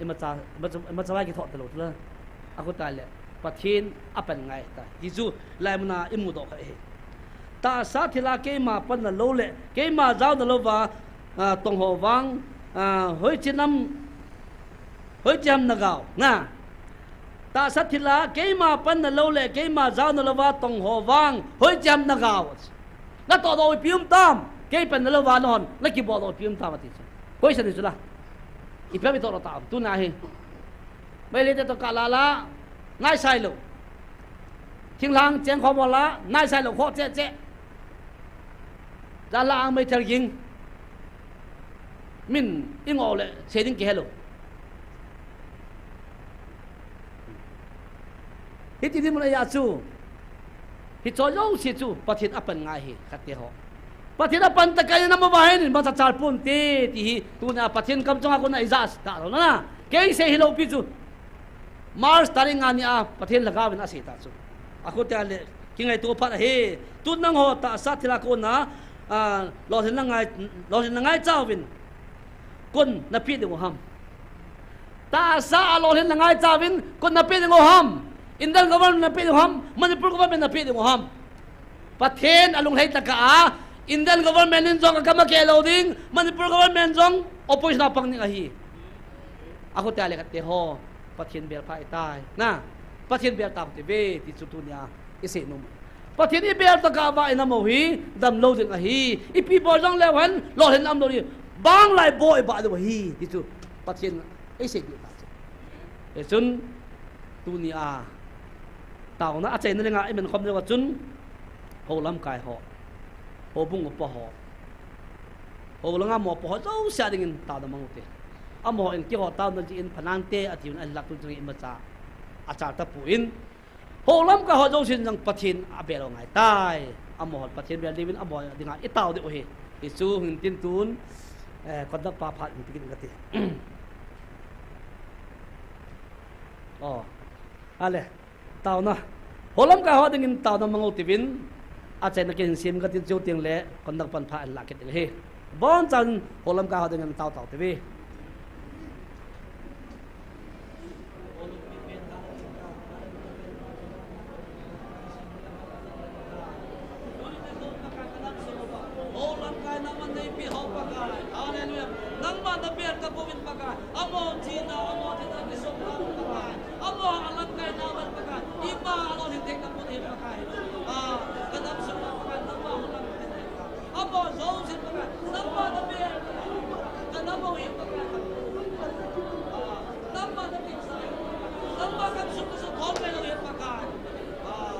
imacha, imacha, imacha vai kithoh talou tula. Akhuta le Pathen apan ngai ta, ti chu hilai muna imudoh kha ahi. Tahsa thila keima panna lou le keima jaona louva, ah, tong ho vang, ah, hoiche nam, hoiche ham nagao, na. Tahsa thila keima panna lou le keima jaona louva tong ho vang hoiche ham nagao? Natohdoh u ipi um tam? Kei panna louva nahon nakibol doh u ipi um tam ati chu. Question hi chu la. Ipi ham itohdoh tam tuna hi? Meitei te toh kah la la, naisai lou. Thinglhang cheng khom la, naisai lou khoh cheh cheh. Jan la ang meithal ging. Min ingoh le sei ding kihelou. Hiti dinmun ahi a chu, hiche jouse chu Pathen apan ngai ahi, khat te ho. Pathen apan tah a inam uva hin machal ponte, ti hi tuna Pathen kam chunga kona ija tah lou na. Kei sei hilou pi chu. March tarik nga ni a Pathen lhagao vin asei ta chu. Akhuta le kingaito phat ahi. Tun nangho tahsa thila kona, ah, lolhinna ngai, lolhinna ngaicha uvin, kon napeh diu ham? Tahsa a lolhin na ngaicha uvin, koin na pe ding u ham? Indian government na pe ding u ham? Manipur government na pe ding u ham? Pathen alunglhai tah a, Indian government in jong akam akeh lou ding, Manipur government jong opposition a pang ding ahi. Akhote le khatte ho, Pathen bel pha ahitai. Na, Pathen bel tao hite ve, ti chu tunia isei nom. Pathen ibel tah a vah in amaho hi damlou ding ahi. Ipi bol jongleu hen, lolhin umlou ding. Banglai boi bah lou ahi, ti chu Pathen eisei diu ahi. Hichun, tunia taona achaina dinga iman khom leuva chun, hou lamkai ho, houbung upa ho, hou langa mopo ho jouse a dingin taona mang ute. Amaho in keiho taona jeh in phanang te atiuvin ahinlah tun chun imacha achal tapon, hou lamkai ho jousen jong Pathen abel u angaitai. Amaho Pathen bel diuvin amaho dinga itao diu ahi. Hichu hin tin tun, eh, conductor pa phat in pe kit inge kati. Oh. Ale. Taona. Hou lamkai ho dingin taona mang ute uvin. Achaina kihin sem kati, chuteng le conductor pan phat in la kit ding ahi. Abonchan hou lamkai ho dingin tao tao ute uve. Hou lamkai nangman neipe ho Pakai. Hallelujah. Nangma nabel kapouvin Pakai. Amaho thina, amaho thina kisong Pakai. Amaho alamkai nau Pakai. Ima alolhin thei kapouvin Pakai. Ah, kadam sung Pakai, nangma hou lamkai nau. Amaho jousen Pakai. Nangma nabel. Kanam u hi Pakai. Ah.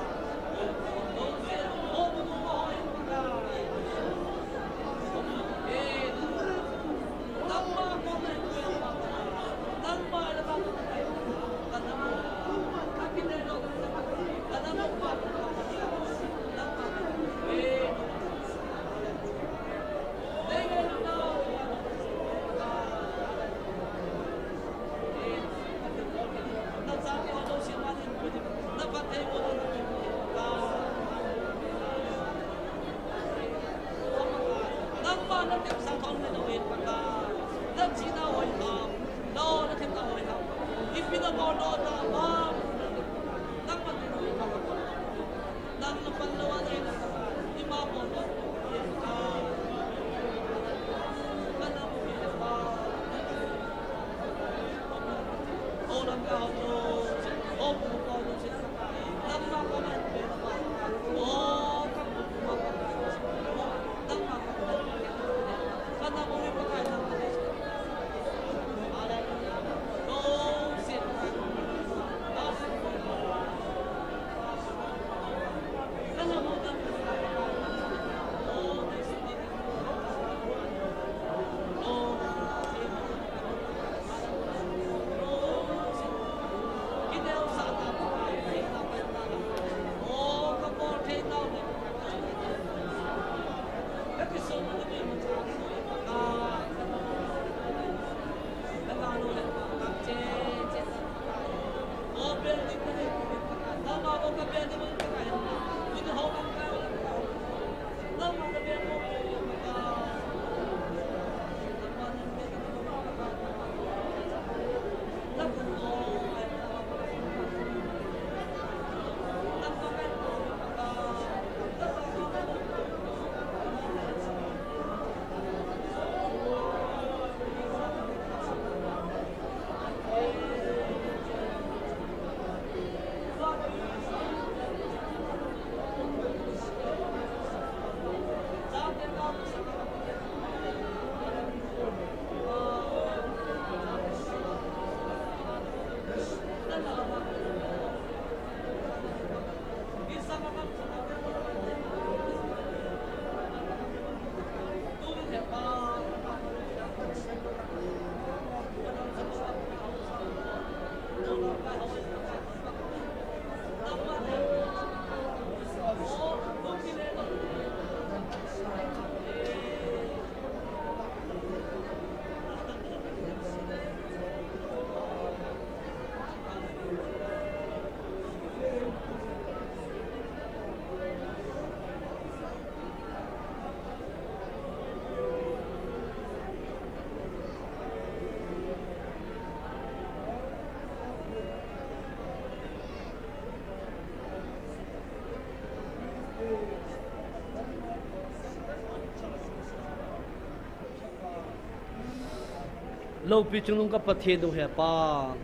Loupi chungnung ka Pathen u hepa,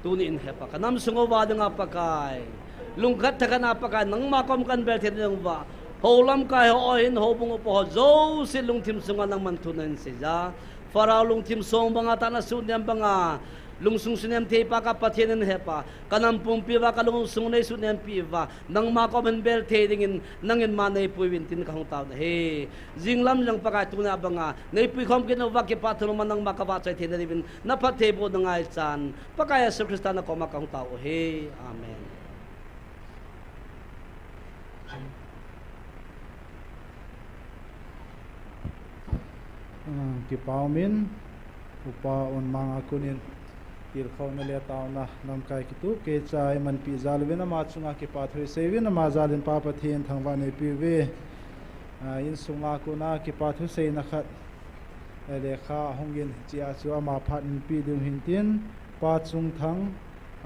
tuni in hepa, ka nam sung uva dinga Pakai, lungkhat thakhat a Pakai, nangma kom kan bel thei ding uva, hou lamkai ho, ahin houbung upa ho jouse lungthim sunga nangman thu nahin seija, Pharaoh lungthim song banga tah na sunem banga, lungsung sunem theipa ka Pathen in hepa, ka nam pumpi uva ka lungsung nei sunem pi uva, nangma kom hin bel thei dingin, nangin ma neipui uvin tin ka hung tao nahi. Jinglam jong Pakai tuni a banga, neipui khom kit uva kipa thu loma nangma ka vahchoi theina diuvin, na phattheiboh na ngaichan, Pakai Jesu Christa na koma ka hung tao u ahi. Amen. Ah, kipa umin, Upa Onmang a konin, tilkhouna le taona lamkai kitup keicha eimanpi jal uvin ama chunga kipa thu isei uvin, ama jal in Pa Pathen thangvah neipe uve. Ah, insunga kona kipa thu seina khat, eh, lekha ahung in, hichea chu ama phat in pe diu hintin, Pa Chungthang,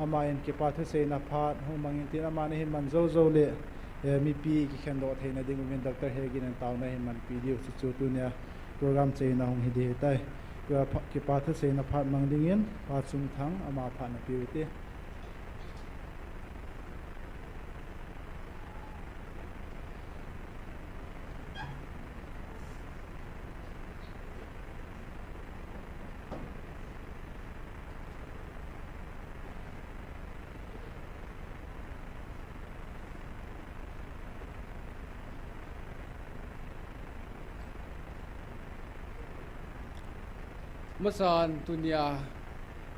ama in kipa thu seina phat hung mang intin, ama nahin man jou jou le, eh, mipi kikhendoh theina ding uvin Doctor Hegin in taona ahin manpi diu, chuchu tunia program cheina hung hi ding ahitai. Kipa, kipa thu seina phat mang dingin, Pa Chungthang, ama phat na pe uvin te. Masan tunia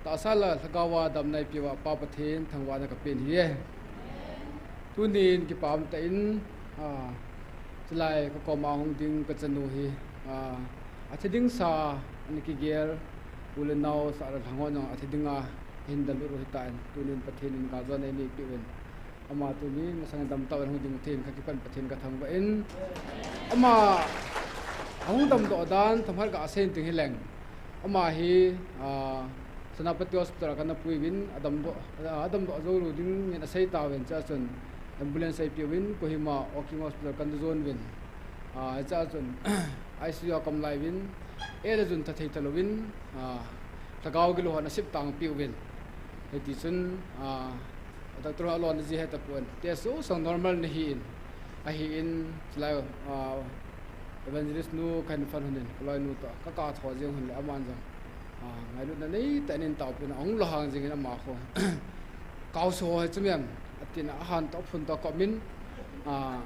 tahsa le lhagao a damna eipeuva Pa Pathen thangvahna kapen ahi. Tunin kipa umtah in, ah, chulai kakoma hung ding kachanu hi, ah, athi ding sa ana kigel, u le nao sah le lhang ho jong athi dinga ahin dalhu u ahitan, tunin Pathen in galjona einei peh uvin. Ama tuni masang damtah in hung ding thei in kakipan Pathen kathangvah in. Ama ahung damdoh dan themkhat gasei ding hileng. Ama hi, ah, Senapati Hospital kana pui uvin, adamdoh, ah, adamdoh jou lou dingin asei tauvin, chua chun ambulance eipeh uvin, Kohima Walking Hospital kana jon uvin. Ah, chua chun I C U a kaum lai uvin, eh, le jun tha thei talouvin, ah, lhagao gilou hon asep tang peh uvin. Hiti chun, ah, Doctor ho alon ji hetapon. Test jouse normal nahin. Ahin, chulai, ah, Evangelist nu kahin phone lhonin, kaloinu toh, kakap tho jeng lhon le aman jong, ah, ngailutna neitah in eitaopeh in, ahung lhung jengin ama khu. Kaoso ho hi chu mian, atin ahan toh, phun toh, komin, ah,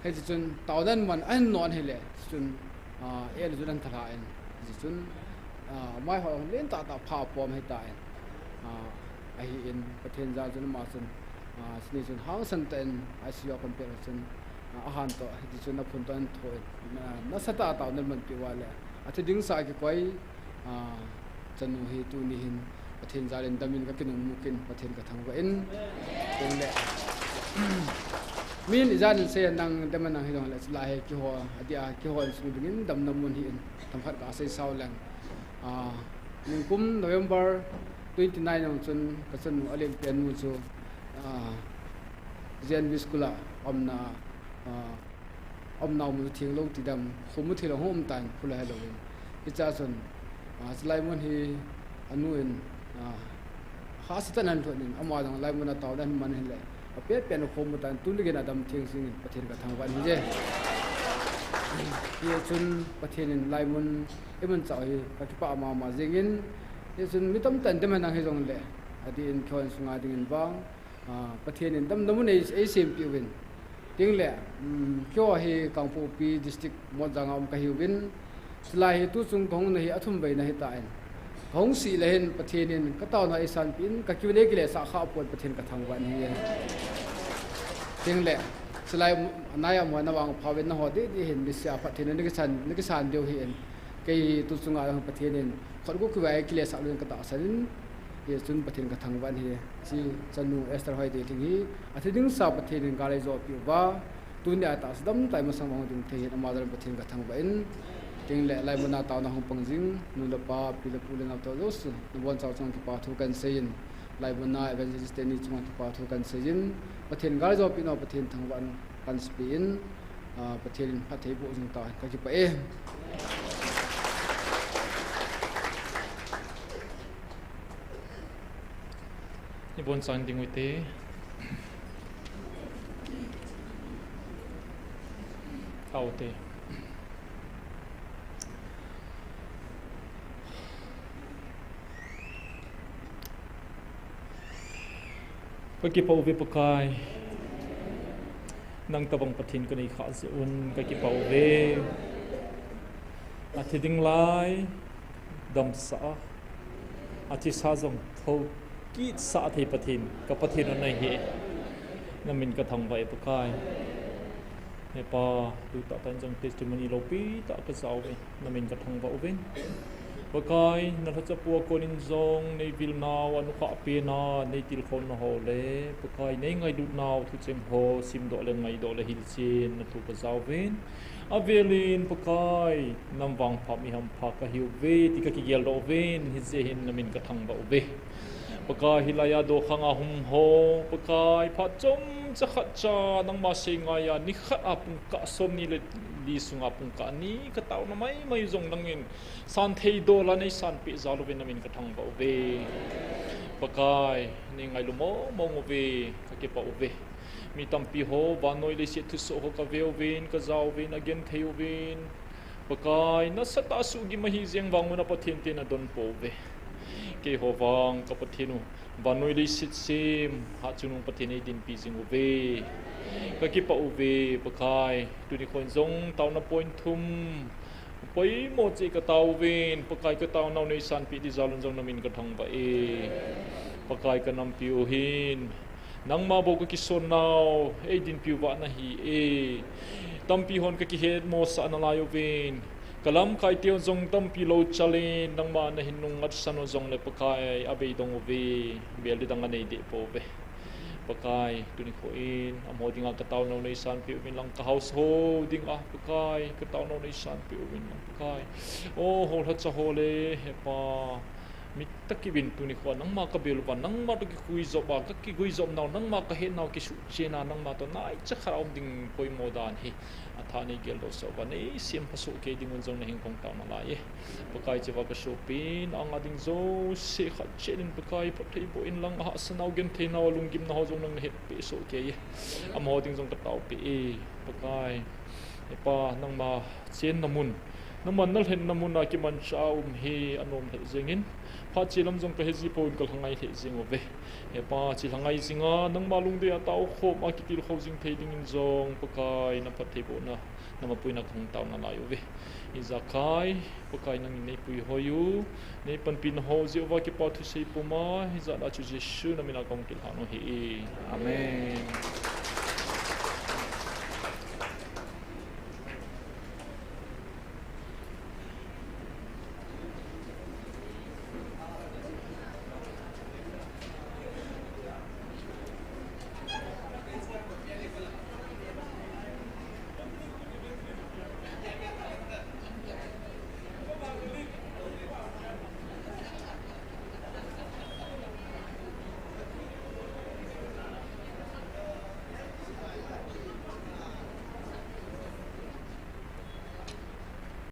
hiti chun, taonan man, ahin non hile, chun, ah, eh le jun ahin thalha in, hiti chun, ah, mai ho lentah tah pha pom ahitan, ah, ahin, Pathen jal chun ama chun, ah, chuni chun hangsan tah in I C U a kon pet chun, ah, ahan toh, hiti chun aphun toh ahin tho in, ah, nasatah a taonan manpeh uva le, athi ding sa kikoi, ah, chanu hi tuni hin Pathen jal in damin kakinung mukin Pathen kathangvah in. Tin le, min ijat in sei nang dam nang hijongle, chulai hi kihol, adia kihol sung dingin damna mun ahin, themkhat kasei sau leng. Ah, ningkum November twenty nine jong chun kachanu alenpen nu chu, ah, J N V school a umna, ah, umna mun theng lou ti dam, khomu thei lou hung um tan, khu la helou in. Hichea chun, ah, chulai mun hi anu in, ah, hahsa tah in ahin lhut in, ama jong lai mun a taona ahin man hile, apet pet in akhomu tan, tun le gin a adam theng jingin Pathen kathangvah in ahi. Hichun Pathen in lai mun eimanchah u hi kakipah mama jengin, hichun mi tamtah in dem henlang hijongle, adeh in keiho sunga dingin vang, ah, Pathen in damna mun ei, eisempeh uvin. Tin le, um, keiho hi Kangpokpi District Motjang a um kahiuvin. Chulai hi tuchung kahungna hi athum veina ahitan. Kahung sih le hin Pathen in kataona eisanpeh in, kakiu nei kilesah khah pon Pathen kathangvah in ahi. Tin le, chulai nai a um ho navangpha uvin, nangho didi hin niseh a phattheina nakisan, nakisan diu ahin. Kei tuchunga Pathen in khut gup kivai kilesah lou in katahsan in, hichun Pathen kathangvah in ahi. Hiche chanu Esther Hoitei Lhing hi, athi ding sa Pathen in gal eijoh peh uva, tunia tahsa damtah in masang vang ding thei hin ama jal in Pathen kathangvah in, tin le lai mun a taona hung pang jing, nu le pa, pi le pu le nao toh jouse, nabonchau chunga kipa thu kahin sei in, lai mun a evangelist teni chunga kipa thu kahin sei in, Pathen gal eijoh peh nau Pathen thangvah in, Chance pe in, ah, Pathen in phattheiboh jing ta hen, kakipah e. Ibonchauvin ding ute. Tao ute. Kakipah uve Pakai. Nang tobang Pathen kanei khah jeh un kakipah uve. Athi ding lai damsah a, athisa jong thoukit sah thei Pathen, ka Pathen u nahi. Namin kathangvah e Pakai. He Pa, tutah tah in jong testimony loupi tah kajao uve. Namin kathangvah uvin. Pakai, nalhachapu a konin jong neivil nau, anukhah pen a neitilkhouna ho le Pakai, neingailutnau thucheng ho simdoh le ngaidoh le hilchen nathu kajao uvin. Avelin Pakai, navangpha mihampha kahiuve ti kakigeldoh uvin, hijeh hin namin kathangvah uve. Pakai, hilai a dokhang a hung ho Pakai, phat chomcha khatcha nangma seingai a nikhat a pungkah somni le li sunga pungkah ni kataona maimai jong nangin santhei dola neisanpeh jal uvin namin kathangvah uve. Pakai, neingailu mongmong uve, kakipah uve. Mi tampi ho vannoi leiset thusoh ho kaveuvin, kajauvin, agenthei uvin. Pakai, nasatah a suhgim ahi jeng vang un a Pathen te nadonpouve. Keiho vang ka Pathen u, vannoi leiset sem, hatchungnung Pathen eidinpi jing uve. Kakipah uve Pakai, tuni khon jong taona point thum poimo cheh kataovin, Pakai, kataonau neisanpeh ding jal un jong namin kathangvah e. Pakai, kanampiu hin nangma bou kakisonnau eidinpiu vah nahi e. Tampi hon kakihetmosah nalai uvin, kalamkaiteu jong tampi lou chal in nangma nahin nungngatsan u jongle Pakai, abeidong uve. Bel ding dang anei deh pouve. Pakai, tuni khon amaho dinga kataonau neisanpeh uvin lang, kahaosa ho dinga Pakai, kataonau neisanpeh uvin lang Pakai. O, holhacha ho le, He Pa, mi tah kibang in tuni khon nangma kabel uva, nangma toh kiguijop a, kakiguijopnau, nangma kahetnau kisuhchen a, nangma toh naicha khat a um ding poimo dan hi athah neigeldohsah uva, neisempha sohkei ding un jong nahin kong tao nalai e. Pakai, hicheva kasopin anga ding jouse khat cheh in Pakai, phattheiboh in lang, ahahsanau, gentheinau, alunggimnau ho jong nang nahetpeh sohkei e. Amaho ding jong kataopeh e Pakai. He Pa, nangma chenna mun, nangma nalhenna mun a kimanchah a um hi anom lheh jengin, phat che lam jong kahe ji pouvin kalhangai lheh jeng uve. He Pa, hiche lhangai jinga nangma lungdei a taokhom a kitilkhou jing thei dingin jong Pakai, naphattheibohna, namapuina kahung tao nalai uve. Hijakai Pakai, nangin neipuihoi u, neipanpina ho jeh uva kipa thusei puma, hijat a chu Jesu namin a kahung kilhan u ahi. Amen.